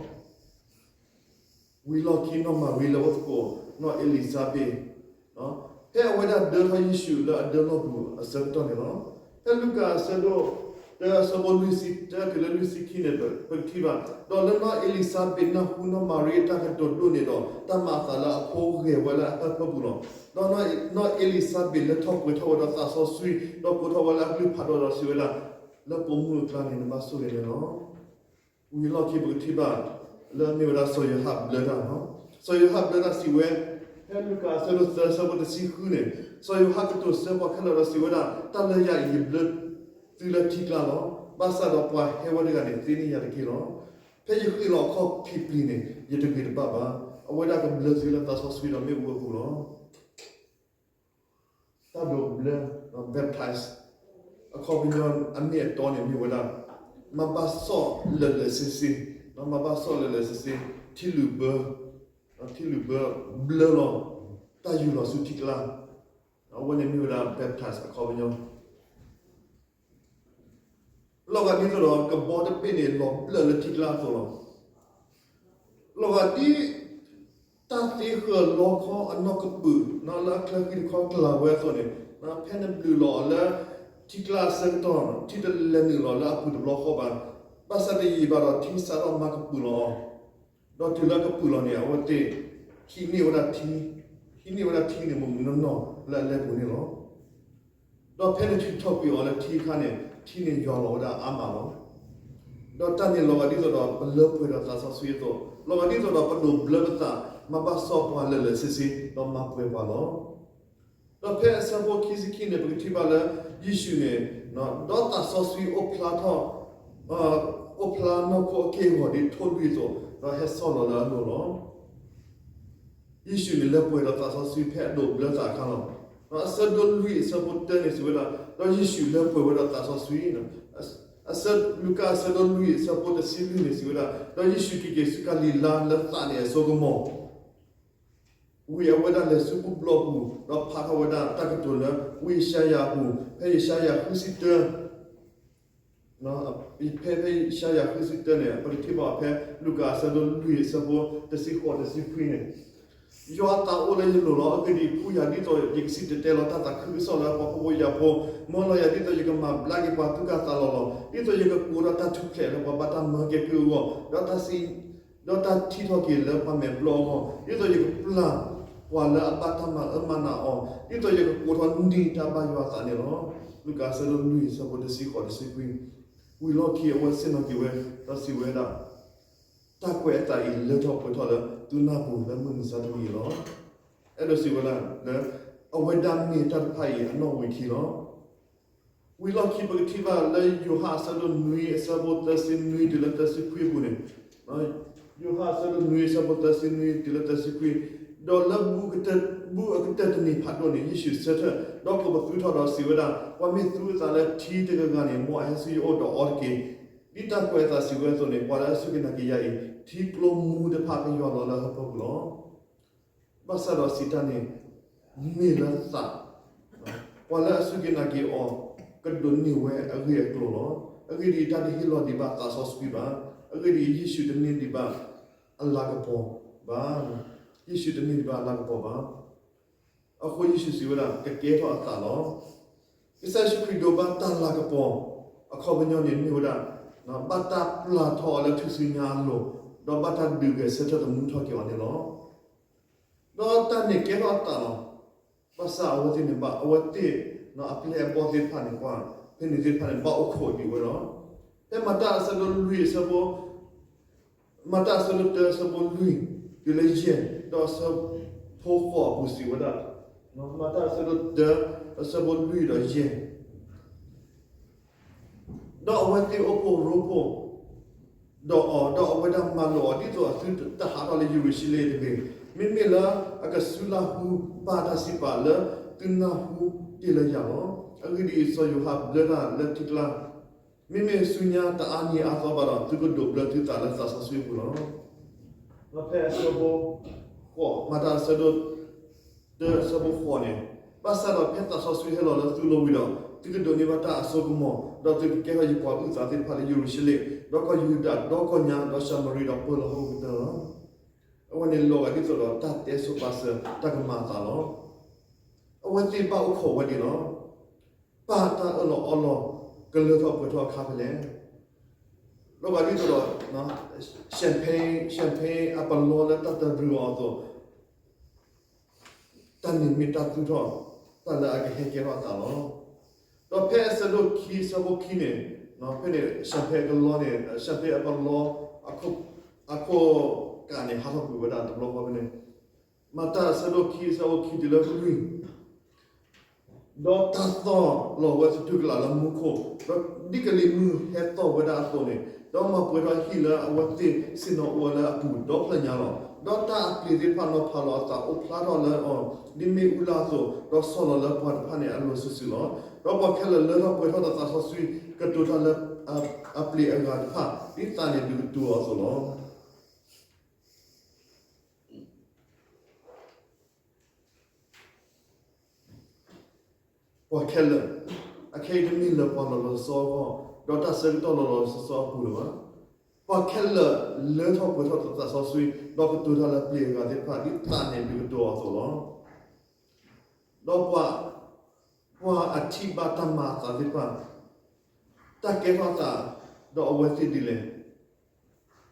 ဝံၤလီၢ်ခံနီၢ်မၤရံလၢအိၣ်သကိးနီၢ်အ့လံၤစါဘ့း, ဖဲအဝဲဒၣ်ဒၢထီၣ်ယ့ၣ်ၡူးလၢအဒၢလီၢ်ပူၤအဆၢကတီၢ်န့ၣ်လီၤ. ဖဲလူၤကၣ်အဆၢဒိၣ်တၢ အဆၢဖိလွံၢ်ဆံတၢတုၤလၢလွံၢ်ဆံခံန့ၣ် ပကထံၣ်ဘၣ်, ဒီးလၢနီၢ်အ့လံၤစါဘ့းနၢ်ဟူနီၢ်မၤရံအတၢ်ကတိၤဒိၣ်န့ၣ်ဒီး တၢ်မၤအသးလၢအဖိဂဲၤဝဲလၢအဟၢဖၢပူၤလီၤ. ဒီးနီၢ်အ့လံၤစါဘ့းလဲၤထီၣ်ပှဲၤထီၣ်ဝဲဒီးသးစီဆှံ, ဒီးကိးထီၣ်ဝဲလၢအကလုၢ်ဖးဒိၣ်ဒီးစံးဝဲဒၣ်, လၢပိာ်မုၣ်အကျါန့ၣ် နဘၣ်ဆိၣ်ဂ့ၤန့ၣ်လီၤ. ဝံၤလီၢ်ခံပကထံၣ်ဘၣ် လၢအမ့ၢ်ဝဲဒၣ်စီၤယိၤဟၣ်ဘျၢတၢ်, စီၤယိၤဟၣ်ဘျၢတၢ်စံးဝဲ, ဖဲလူၤကၣ်အဆၢဒိၣ်သၢ အဆၢဖိတဆံဃုန့ၣ်, စီၤယိၤဟၣ်ကတိၤဆၢပှၤခဲလၢာ်ဒီးစံးဝဲဒၣ်, တၢ်လၢယၤအံၤ ယဘျၢသုလၢထံကျါလီၤ. ဘၣ်ဆၣ်ဒီးပှၤဟဲဝဲတဂၤန့ၣ် သ့န့ၢ်ယၤတက့ၢ်လီၤ. ဖဲယဃ့ၢ်လီၤအခီၣ်ဖံးပျံၤန့ၣ် ယတဂ့ၤတဘၣ်ဘၣ်. အဝဲဒၣ်ကဘျၢသုလၢသးစီဆှံဒီးမ့ၣ်အူအပူၤလီၤ. တၢ်ဒိးဘျၢ, baptize အခီပညီအမ့ၢ်အတီန့ၣ်မ့ၢ်ဝဲဒၣ်, မၤဘၣ်စီၣ်လၢာ်လၢာ်ဆ့ဆ့, မၤဘၣ်စီၣ်လၢာ်လၢာ်ဆ့ဆ့, ထံလုာ်ဘၢ, ထံလုာ်ဘၢ, ဘျၢလီၤ, တၢ်ယူၤလီၤဆူထံကျါ, အဝဲန့ၣ်မ့ၢ်ဝဲဒၣ် baptize အခီပညီ လီၤဂာ်ဒ်သိးဒီးကဘီတဘ့ၣ်န့ၣ် လီၤဘျၢၣ်လၢထံကျါအသိးလီၤ. လီၤဂာ်ဒ်တၢ်သ့ဃၢၤလီခီအနီၢ်ကပုာ် လၢအချၢဃံတခီကျၢၤဝဲအသိးန့ၣ်, ဖဲနဘျုးလီၤအီၤလၢထံကျါအဆၢကတီၢ်, ထံတလဲၤနုာ်လီၤလၢအပူၤတဘျီဃီဘၣ်. ဘၣ်ဆၣ်တယံာ်ဘၣ်ဒီးထံစးထီၣ်မၤကပုာ်လီၤအီၤ, ဒီးတုၤလၢကပုာ်လီၤန့ၣ် အဝဲသ့ၣ်ဟံးန့ၢ်ဝဲဒၣ်ထံ, ဟံးန့ၢ်ဝဲဒၣ်ထံန့ၣ် မုၢ်မုၢ်နီၢ်နီၢ်လၢအလဲၤပူၤန့ၣ်လီၤ. ဒီးဖဲနထုးထီၣ်ကွံာ်အီၤလၢထံအခါန့ၣ် ထံန့ၣ်ယွၤလီၤဝဲဒၣ်အါမးလီၤ. ဒီးတၢ်န့ၣ်လီၤဂာ်ဒ်သိးဒီးပလၢပှဲၤဒီးသးစီဆှံအသိး, လီၤဂာ်ဒ်သိးဒီးပဒိးဘျၢပသး မၤဘၣ်စီပှၤလၢာ်လၢာ်ဆ့ဆ့ ဒီးမၤပှဲၤပှၤလီၤ. ဒီးဖဲအဆၢဖိခံဆံခံန့ၣ် ပကထံၣ်ဘၣ်လၢယ့ၣ်ၡူးန့ၣ်, ဒီးသးစီဆှံအိၣ်ဖျါထီၣ်, အိၣ်ဖျါနီၢ်ခိအက့ၢ်အဂီၤဒ်ထိၣ်လွံၢ်အသိး, ဒီးဟဲဆီၣ်လီၤလၢအလိၤလီၤ. ယ့ၣ်ၡူးန့ၣ်လၢပှဲၤဒီးသးစီဆှံဖဲအဒိးဘျၢသးအခါလီၤ. ဒီးအဆၢဒိၣ်လွံၢ်အဆၢဖိတၢန့ၣ်စံးဝဲဒၣ်, ဒီးယ့ၣ်ၡူးလၢပှဲၤဝဲဒီးသးစီဆှံ, အဆၢ, လူၤကၣ်အဆၢဒိၣ်လွံၢ်အဆၢဖိတဆံလွံၢ်န့ၣ်စံးဝဲဒၣ်, ဒီးယ့ၣ်ၡူးက့ၤက့ၤဆူကၤလံၤလါလၢသးန့ၣ်အစိကမီၤ ဝံၤအဝဲဒၣ်လဲၤဆူဘူၣ်ဘျီၣ်ပူၤ, ဒီးဖးထီၣ်ဝဲဒၣ်တၢ်ကတိၤလၢဝံယၡါယၤအပူၤ, ဖဲယၡါယၤဃုဆံတၢ, ဖဲ, ဖဲယၡါယၤဃုဆံတၢန့ၣ် ပကထံၣ်ဘၣ်ဖဲလူၤကၣ်အဆၢဒိၣ်လွံၢ်အဆၢဖိတဆံဃိးတဆံခွံန့ၣ်, ယွၤအသးအိၣ်လၢယလိၤလီၤ. အဂ့ၢ်ဒ်အံၤ, ဖှူယၤဒ်သိးယကစံၣ်တဲၤတဲလီၤတၢ်သးခုကစီၣ်လၢပှၤဖှီၣ်ဖိယာ်ဖိ, မၢလီၤယၤဒ်သိးယကမၤဘျါက့ၤပှၤသူၣ်ကၢ်သးလီၤလီၤ. ဒ်သိးယကကိးထီၣ်တၢ်ထူၣ်ဖျဲးလၢပှၤဘၣ်တၢ်မၢကဲကုၢ်အဂီၢ်, ဒီးတၢ်စံ ဒီးတၢ်ထံၣ်ထီၣ်က့ၤလၢပှၤမဲာ်ဘျီၣ်အဂီၢ်, ဒ်သိးယကပျၢ်ပှၤလၢအဘၣ်တၢ်မၤအၢမၤနးအီၤ, ဒ်သိးယကကိးထီၣ်နံၤတၢ်ဘါယွၤအသးန့ၣ်လီၤ. လူၤကၣ်အဆၢဒိၣ်လွံၢ်အဆၢဖိတဆံဃိးတဆံခွံ, ဝံၤလီၢ်ခံအဝဲဆ့ၣ်နီၤက့ၤဝဲ, ဒီးစံးဝဲဒၣ်, တၢ်ကွဲးအသးအံၤလၢထီၣ်ပှဲၤထီၣ်လၢသုနၢ်ပူၤလၢမုၢ်မဆါတနံၤအံၤလီၤ. အဲၣ်ဒိးစံးဝဲဒၣ်လၢ အဝဲဒၣ်မ့ၢ်တၢ်တဖၣ်အံၤအနီၣ်ဝံာ်ခံလီၤ. ဝံၤလီၢ်ခံပကထံၣ်ဘၣ်လၢယိၤဟၣ်အဆၢဒိၣ်နွံအဆၢဖိသၢဆံနွံတုၤလၢသၢဆံခွံအပူၤန့ၣ်, ယိၤဟၣ်အဆၢဒိၣ်နွံအဆၢဖိသၢဆံနွံတုၤလၢသၢဆံခွံ, ဒီးလၢဘူၣ်အကတၢၢ်တနံၤဖးဒိၣ်န့ၣ် ယ့ၣ်ၡူးဆၢထၢၣ်, ဒီးကိးပသူထီၣ်ဒီးစံးဝဲဒၣ်, ပှၤမ့ၢ်သူအသးလၢထံတဂၤဂၤန့ၣ် မ်အဟဲဆူယအိၣ်ဒီးအီတက့ၢ်. ဒ်တၢ်ကွဲးအသးစံးဝဲအသိးန့ၣ်, ပှၤလၢအစူၢ်က့ၤနာ်က့ၤယၤအံၤ, ထံကျိမူတဖၣ်ကယွၤလီၤလၢအဟၢဖၢပူၤလီၤ. ဘၣ်ဆၣ်ဒီးစံးတၢ်န့ၣ် မ့ၢ်လၢသး, ပှၤလၢအစူၢ်က့ၤနာ်က့ၤအီၤ ကဒိးန့ၢ်ဝဲအဂ့ၢ်အကျိၤလီၤ. အဂ့ၢ်ဒ်အံၤ, တၢ်တဟ့ၣ်လီၤဒံးဘၣ်သးစီဆှံဘၣ်. အဂ့ၢ်ဒ်အံၤ, ယ့ၣ်ၡူးတန့ၢ်ဒံးဘၣ်အလၤကပီၤဘၣ်. ယ့ၣ်ၡူးတန့ၢ်ဒံးဘၣ်အလၤကပီၤဘၣ်. အဃိယ့ၣ်ၡူးစံးဝဲဒၣ်, ကကဲထီၣ်အသးလီၤ. ကစၢ်ယ့ၣ်ၡူးခရံာ်ဒိးဘၣ်တၢ်လၤကပီၤ အခီပညီန့ၣ်မ့ၢ်ဝဲဒၣ်, ဘၣ်တၢ်ပျၢ်ထီၣ်အီၤလၢထူၣ်စုညါအလိၤ, ဒီးဘၣ်တၢ်ဒုးဂဲၤဆၢထၢၣ်သမူထီၣ်က့ၤအီၤန့ၣ်လီၤ. ဒီးတၢ်န့ၣ်ကဲထီၣ်အသးလီၤ. ဘၣ်ဆၣ်အဝဲသ့ၣ်န့ၣ်ဘၣ်, အဝဲသ့ၣ်အပျဲၢ်အဘီၣ်သ့ၣ်တဖၣ်န့ၣ်, ဖဲန့ၣ်သ့ၣ်တဖၣ်န့ၣ် ဘၣ်အိၣ်ခိးဒံးဝဲလီၤ. ဖဲမၤတၢ်အဆၢဒိၣ်လွံၢ်အဆၢဖိ မၤတၢ်အဆၢဒိၣ်တၢအဆၢဖိလွံၢ်တုၤလၢယဲၢ်, ဒီးအဆၢဖိဃိးအပူၤစံးဝဲဒၣ်, မၤတၢ်အဆၢဒိၣ်တၢအဆၢဖိလွံၢ်ဒီးယဲၢ် ဒီးအဝဲသ့ၣ်အိၣ်ဖှိၣ်ရိဖှိၣ်ဒီးအီၤ, ဒီးအဝဲဒၣ်မၤလိာ်အီၤ ဒ်သိးအသုတဟးထီၣ်လၢယရူၤၡလ့ၣ်တဂ့ၤ, မ့မ့ၢ်လၢအကစုလၢ်ဟူဘၣ်တၢ်စံးပာ်လၢသုနၢ်ဟူတ့ၢ်လၢယၤလီၤ. အဂ့ၢ်ဒ်အံၤ, စီၤယိၤဟၣ်ဘျၢတၢ်လၢထံကျါ, မ့မ့ၢ်ဆူညါတအါနံၤအါသီဘၣ်ဒီး သုကဒိးဘျၢသုသးလၢသးစီဆှံအပူၤလီၤ. ဒီးဖဲအဆၢဖိဃိး, မၤတၢ်အဆၢဒိၣ်တၢအဆၢဖိဃိးန့ၣ်, ဘၣ်ဆၣ်ဒီးဖဲသးစီဆှံဟဲလီၤလၢသုလိၤဝံၤဒီး, သုကဒိးန့ၢ်ဘၣ်တၢ်အစိကမီၤ, ဒီးသုကကဲထီၣ်ယပှၤအုၣ်သးသ့ၣ်တဖၣ်လၢယရူၤၡလ့ၣ်, ဒီးကီၢ်ယူဒၤ, ဒီးကီၢ်ညါ, ဒီးၡၤမရံ, ဒီးပၢလီၤဟီၣ်ခိၣ်ကတၢၢ်လီၤ. အဝဲန့ၣ်လီၤဂာ်ဒ်သိးဒီးတၢ်တဲဆိပာ်စၢၤတၢ်ကမၤအသးလီၤ. အဝဲသ့ၣ်ဘၣ်အိၣ်ခိးဝဲဒၣ်လီၤ. ပၢ်တၢ်အၢၣ်လီၤအီလီၤ ကလၢထီၣ်ပှဲၤထီၣ်အခါဖဲလဲၣ်. လီၤဂာ်ဒ်သိးဒီး champagne, champagne အပလီလၢတၢ်တရံးအီၤအသိး, တၢ်န့ၣ်မ့ၢ်တၢ်သူၣ်ထီၣ် တၢ်လၢအကဟဲကဲထီၣ်အသးလီၤ. ဒီးဖဲအဆၢဒိၣ်ခံ အဆၢဖိခံန့ၣ်, ဖဲန့ၣ် champagne အကလီန့ၣ်, champagne အပလီ အခိၣ်ကးန့ၣ် ဟးထီၣ်ကွံာ်ဝဲဒၣ်တဘျီဃီဖဲန့ၣ်, မၤတၢ်အဆၢဒိၣ်ခံ အဆၢဖိခံတုၤလၢလွံၢ် ဒီးတၢ်သီၣ်လီၤဝဲသတူၢ်ကလာ်လၢမူခိၣ်, ဒီးဒ်ကလံၤမုၢ်ဟဲသီၣ်ဝဲဒၣ်အသိးန့ၣ်, ဒီးမၤပှဲၤထီၣ်ဟံၣ်လၢအဝဲသ့ၣ်ဆ့ၣ်နီၤအိၣ်ဝဲလၢအပူၤဒီဖျၢၣ်ညါလီၤ. ဒီးတၢ်အပျ့ၤသ့ၣ်တဖၣ်နီၤဖးလီၤအသးအိၣ်ဖျါထီၣ်လၢအီၤ, ဒ်မ့ၣ်အူလၢ်အသိး, ဒီးဆီၣ်လီၤလၢပှၤတဖၣ်န့ၣ်အလိၤစုာ်စုာ်လီၤ. ဒီးပှၤခဲလၢာ်လၢထီၣ်ပှဲၤထီၣ်ဒီးသးစီဆှံ ကတိၤတၢ်လၢအပျ့ၤအဂၤတဖၣ် ဒ်သးန့ၣ်ဒုးကတိၤအီၤအသိးလီၤ. ပှၤခဲလၢာ်, အခဲအံၤတမ့ၢ်လၢပှၤလီၤလီၤဆီဆီအဂီၢ်, ဒီးတၢ်ဆၢကတီၢ်လီၤလီၤဆီဆီအပူၤလၢၤဘၣ်. ပှၤခဲလၢာ်လၢထီၣ်ပှဲၤထီၣ်ဒီးသးစီဆှံ, ဒီးကတိၤတၢ်လၢပျ့ၤအဂၤသ့ၣ်တဖၣ် ဒ်သးန့ၣ်ဒုးကတိၤအီၤအသိးလီၤ. ဒီးပှၤ, ပှၤအထံၣ်ဘၣ်တၢ်မၤအသးသ့ၣ်တဖၣ် တၢ်ကဲထီၣ်အသး, ဒီးအဝဲသ့ၣ်ဒ်လဲၣ်.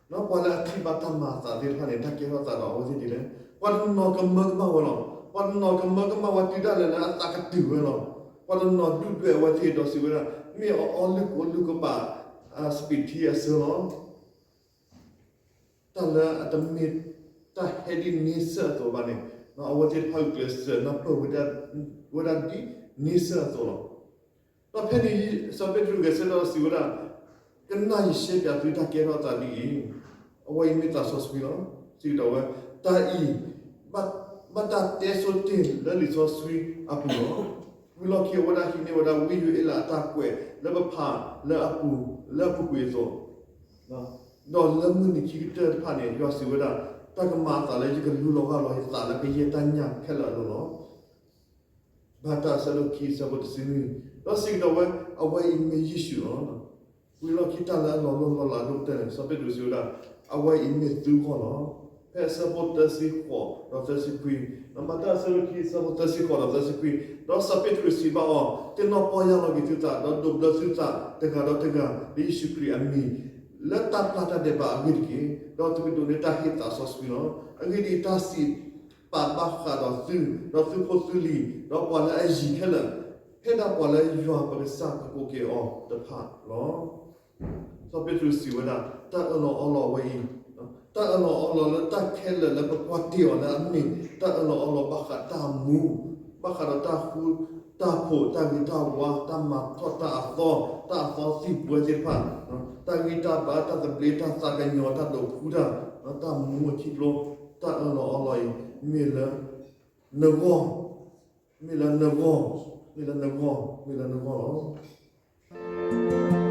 ပှၤလၢအထံၣ်ဘၣ်တၢ်မၤအသးသ့ၣ်တဖၣ်န့ၣ် တၢ်ကဲထီၣ်အသးဒီးအဝဲသ့ၣ်ဒ်လဲၣ်. ပှၤတနီၤကမၢကမၣ်ဝဲလီၤ. ပှၤတနီၤကမၢကမၣ်ဝဲတုၤဒၣ်လဲာ်လၢအသးကတုၤဝဲလီၤ. ပှၤတနီၤဒုၣ်ဒွဲၣ်အဝဲသ့ၣ်ဒီးစံးဝဲဒၣ် မ့ၢ်အီၣ်အီလုၢ်ကအိၣ်လုၢ်ကဘၣ် စပံးထံအဆၢလီၤ. တၢ်လၢအတမ့ၢ်တၢ်ဟဲဒ်န့ဆၢၣ်အသိးဘၣ်န့ၣ်, အဝဲသ့ၣ်တဖၣ်ဂုာ်ကျဲးစၢးနၢ်ပၢၢ်ဝဲဒၣ်ဒ်န့ဆၢၣ်အသိးလီၤ. ဒီးဖဲန့ၣ် စီၤပ့းတရူးဂဲၤဆၢထၢၣ်ဒီးစံးဝဲဒၣ်, ကနၣ်ယရှဲပၠးသုတၢ်ကဲထီၣ်အသးဒ်အံၤ, အဝဲအံၤမ့ၢ်သးစီဆှံလီၤ. စံးကဒီးဝဲ, တၢ်အံၤ ဘၣ်တၢ်တဲဆိတ့ၢ်လၢလံာ်စီဆှံအပူၤလီၤ. ဝံၤလီၢ်ခံအဝဲဒၣ်ဟံးန့ၢ်ဝဲဒၣ်ဝံယိၤအ့လးအတၢ်ကွဲးလၢပဖးလၢအပူၤ, လၢအပူၤကွံာ်အသိး, ဒီးလၢမုၢ်နံၤခံကတၢၢ်တဖၣ်န့ၣ် ယွၤစံးဝဲဒၣ်, တၢ်ကမၤအသးလၢယကလူလီၤဂာ်လီၤယသးလၢကယဲၢ်တၢ်ညၣ်ခဲလၢာ်အလိၤလီၤ. မၤတၢ်အဆၢဒိၣ်ခံ အဆၢဖိတဆံနွံ, ဒီးစံးကဒီးဝဲ, အဝဲအံၤမ့ၢ်ယ့ၣ်ၡူးလီၤ. ဝံၤလီၢ်ခံတၢ်လၢအလီၤလိၢ်လီၤလးအဒိၣ်ကတၢၢ်န့ၣ် စီၤပ့းတရူးစံးဝဲဒၣ်, အဝဲအံၤမ့ၢ်သုဂီၢ်လီၤ. ဖဲအဆၢဖိသၢဆံဃိးဒီးသၢဆံခွံ, မၤတၢ်အဆၢဒိၣ်ခံ အဆၢဖိသၢဆံဃိးဒီးသၢဆံခွံ, ဒီးစီၤပ့းတရူးစံးဘၣ်အီၤ, သ့ၣ်နီၣ်ပီၢ်ယၢ်လီၤက့ၤသုသး, ဒီးဒိးဘျၢသုသးတဂၤဒီးတဂၤ လၢယ့ၣ်ၡူးခရံာ်အမံၤ လၢတၢ်ပျၢ်တၢ်ဒဲးဘးအဂ့ၢ်တက့ၢ်. ဒီးသုကဒိးန့ၢ်တၢ်ဟ့ၣ်သးစီဆှံလီၤ. အဂ့ၢ်ဒ်အံၤ, တၢ်စံးပာ်ဘၣ်ဃးဒီးသု, ဒီးသုဖိသုလံၤ, ဒီးပှၤလၢအယံၤခဲလၢာ်, ဖဲဒၣ်ပှၤလၢယွၤပကစၢ်ကကိးက့ၤအီၤတဖၣ်လီၤ. စီၤပ့းတရူးစံးဝဲဒၣ်, တၢ်အၢၣ်လီၤအီလီၤအဝဲအံၤ, တၢ်အၢၣ်လီၤအီလီၤလၢတၢ်ခဲလၢာ်လၢပကွၢ်တ့ၢ်အီၤလၢအမ့ၢ်တၢ်အၢၣ်လီၤအီလီၤဘၣ်ဃးတၢ်မူ, ဘၣ်ဃးဒီးတၢ်ဃူ, တၢ်ဖိး, တၢ်ဂ့ၤတၢ်ဝါ, တၢ်မၤထီၣ်တၢ်အသီ, တၢ်အသီသံၣ်ဘှဲသ့ၣ်တဖၣ်, တၢ်ဂံၢ်တၢ်ဘါ, တၢ်သဘျ့, တၢ်သးကညီၤ, တၢ်ဒိးဖှူတၢ်, တၢ်မူအထံကျိ, တၢ်အၢၣ်လီၤအီလီၤအံၤ, မ့ၢ်လၢနဂီၢ်, မ့ၢ်လၢနဂီၢ်, မ့ၢ်လၢနဂီၢ်, မ့ၢ်လၢနဂီၢ်လီၤ.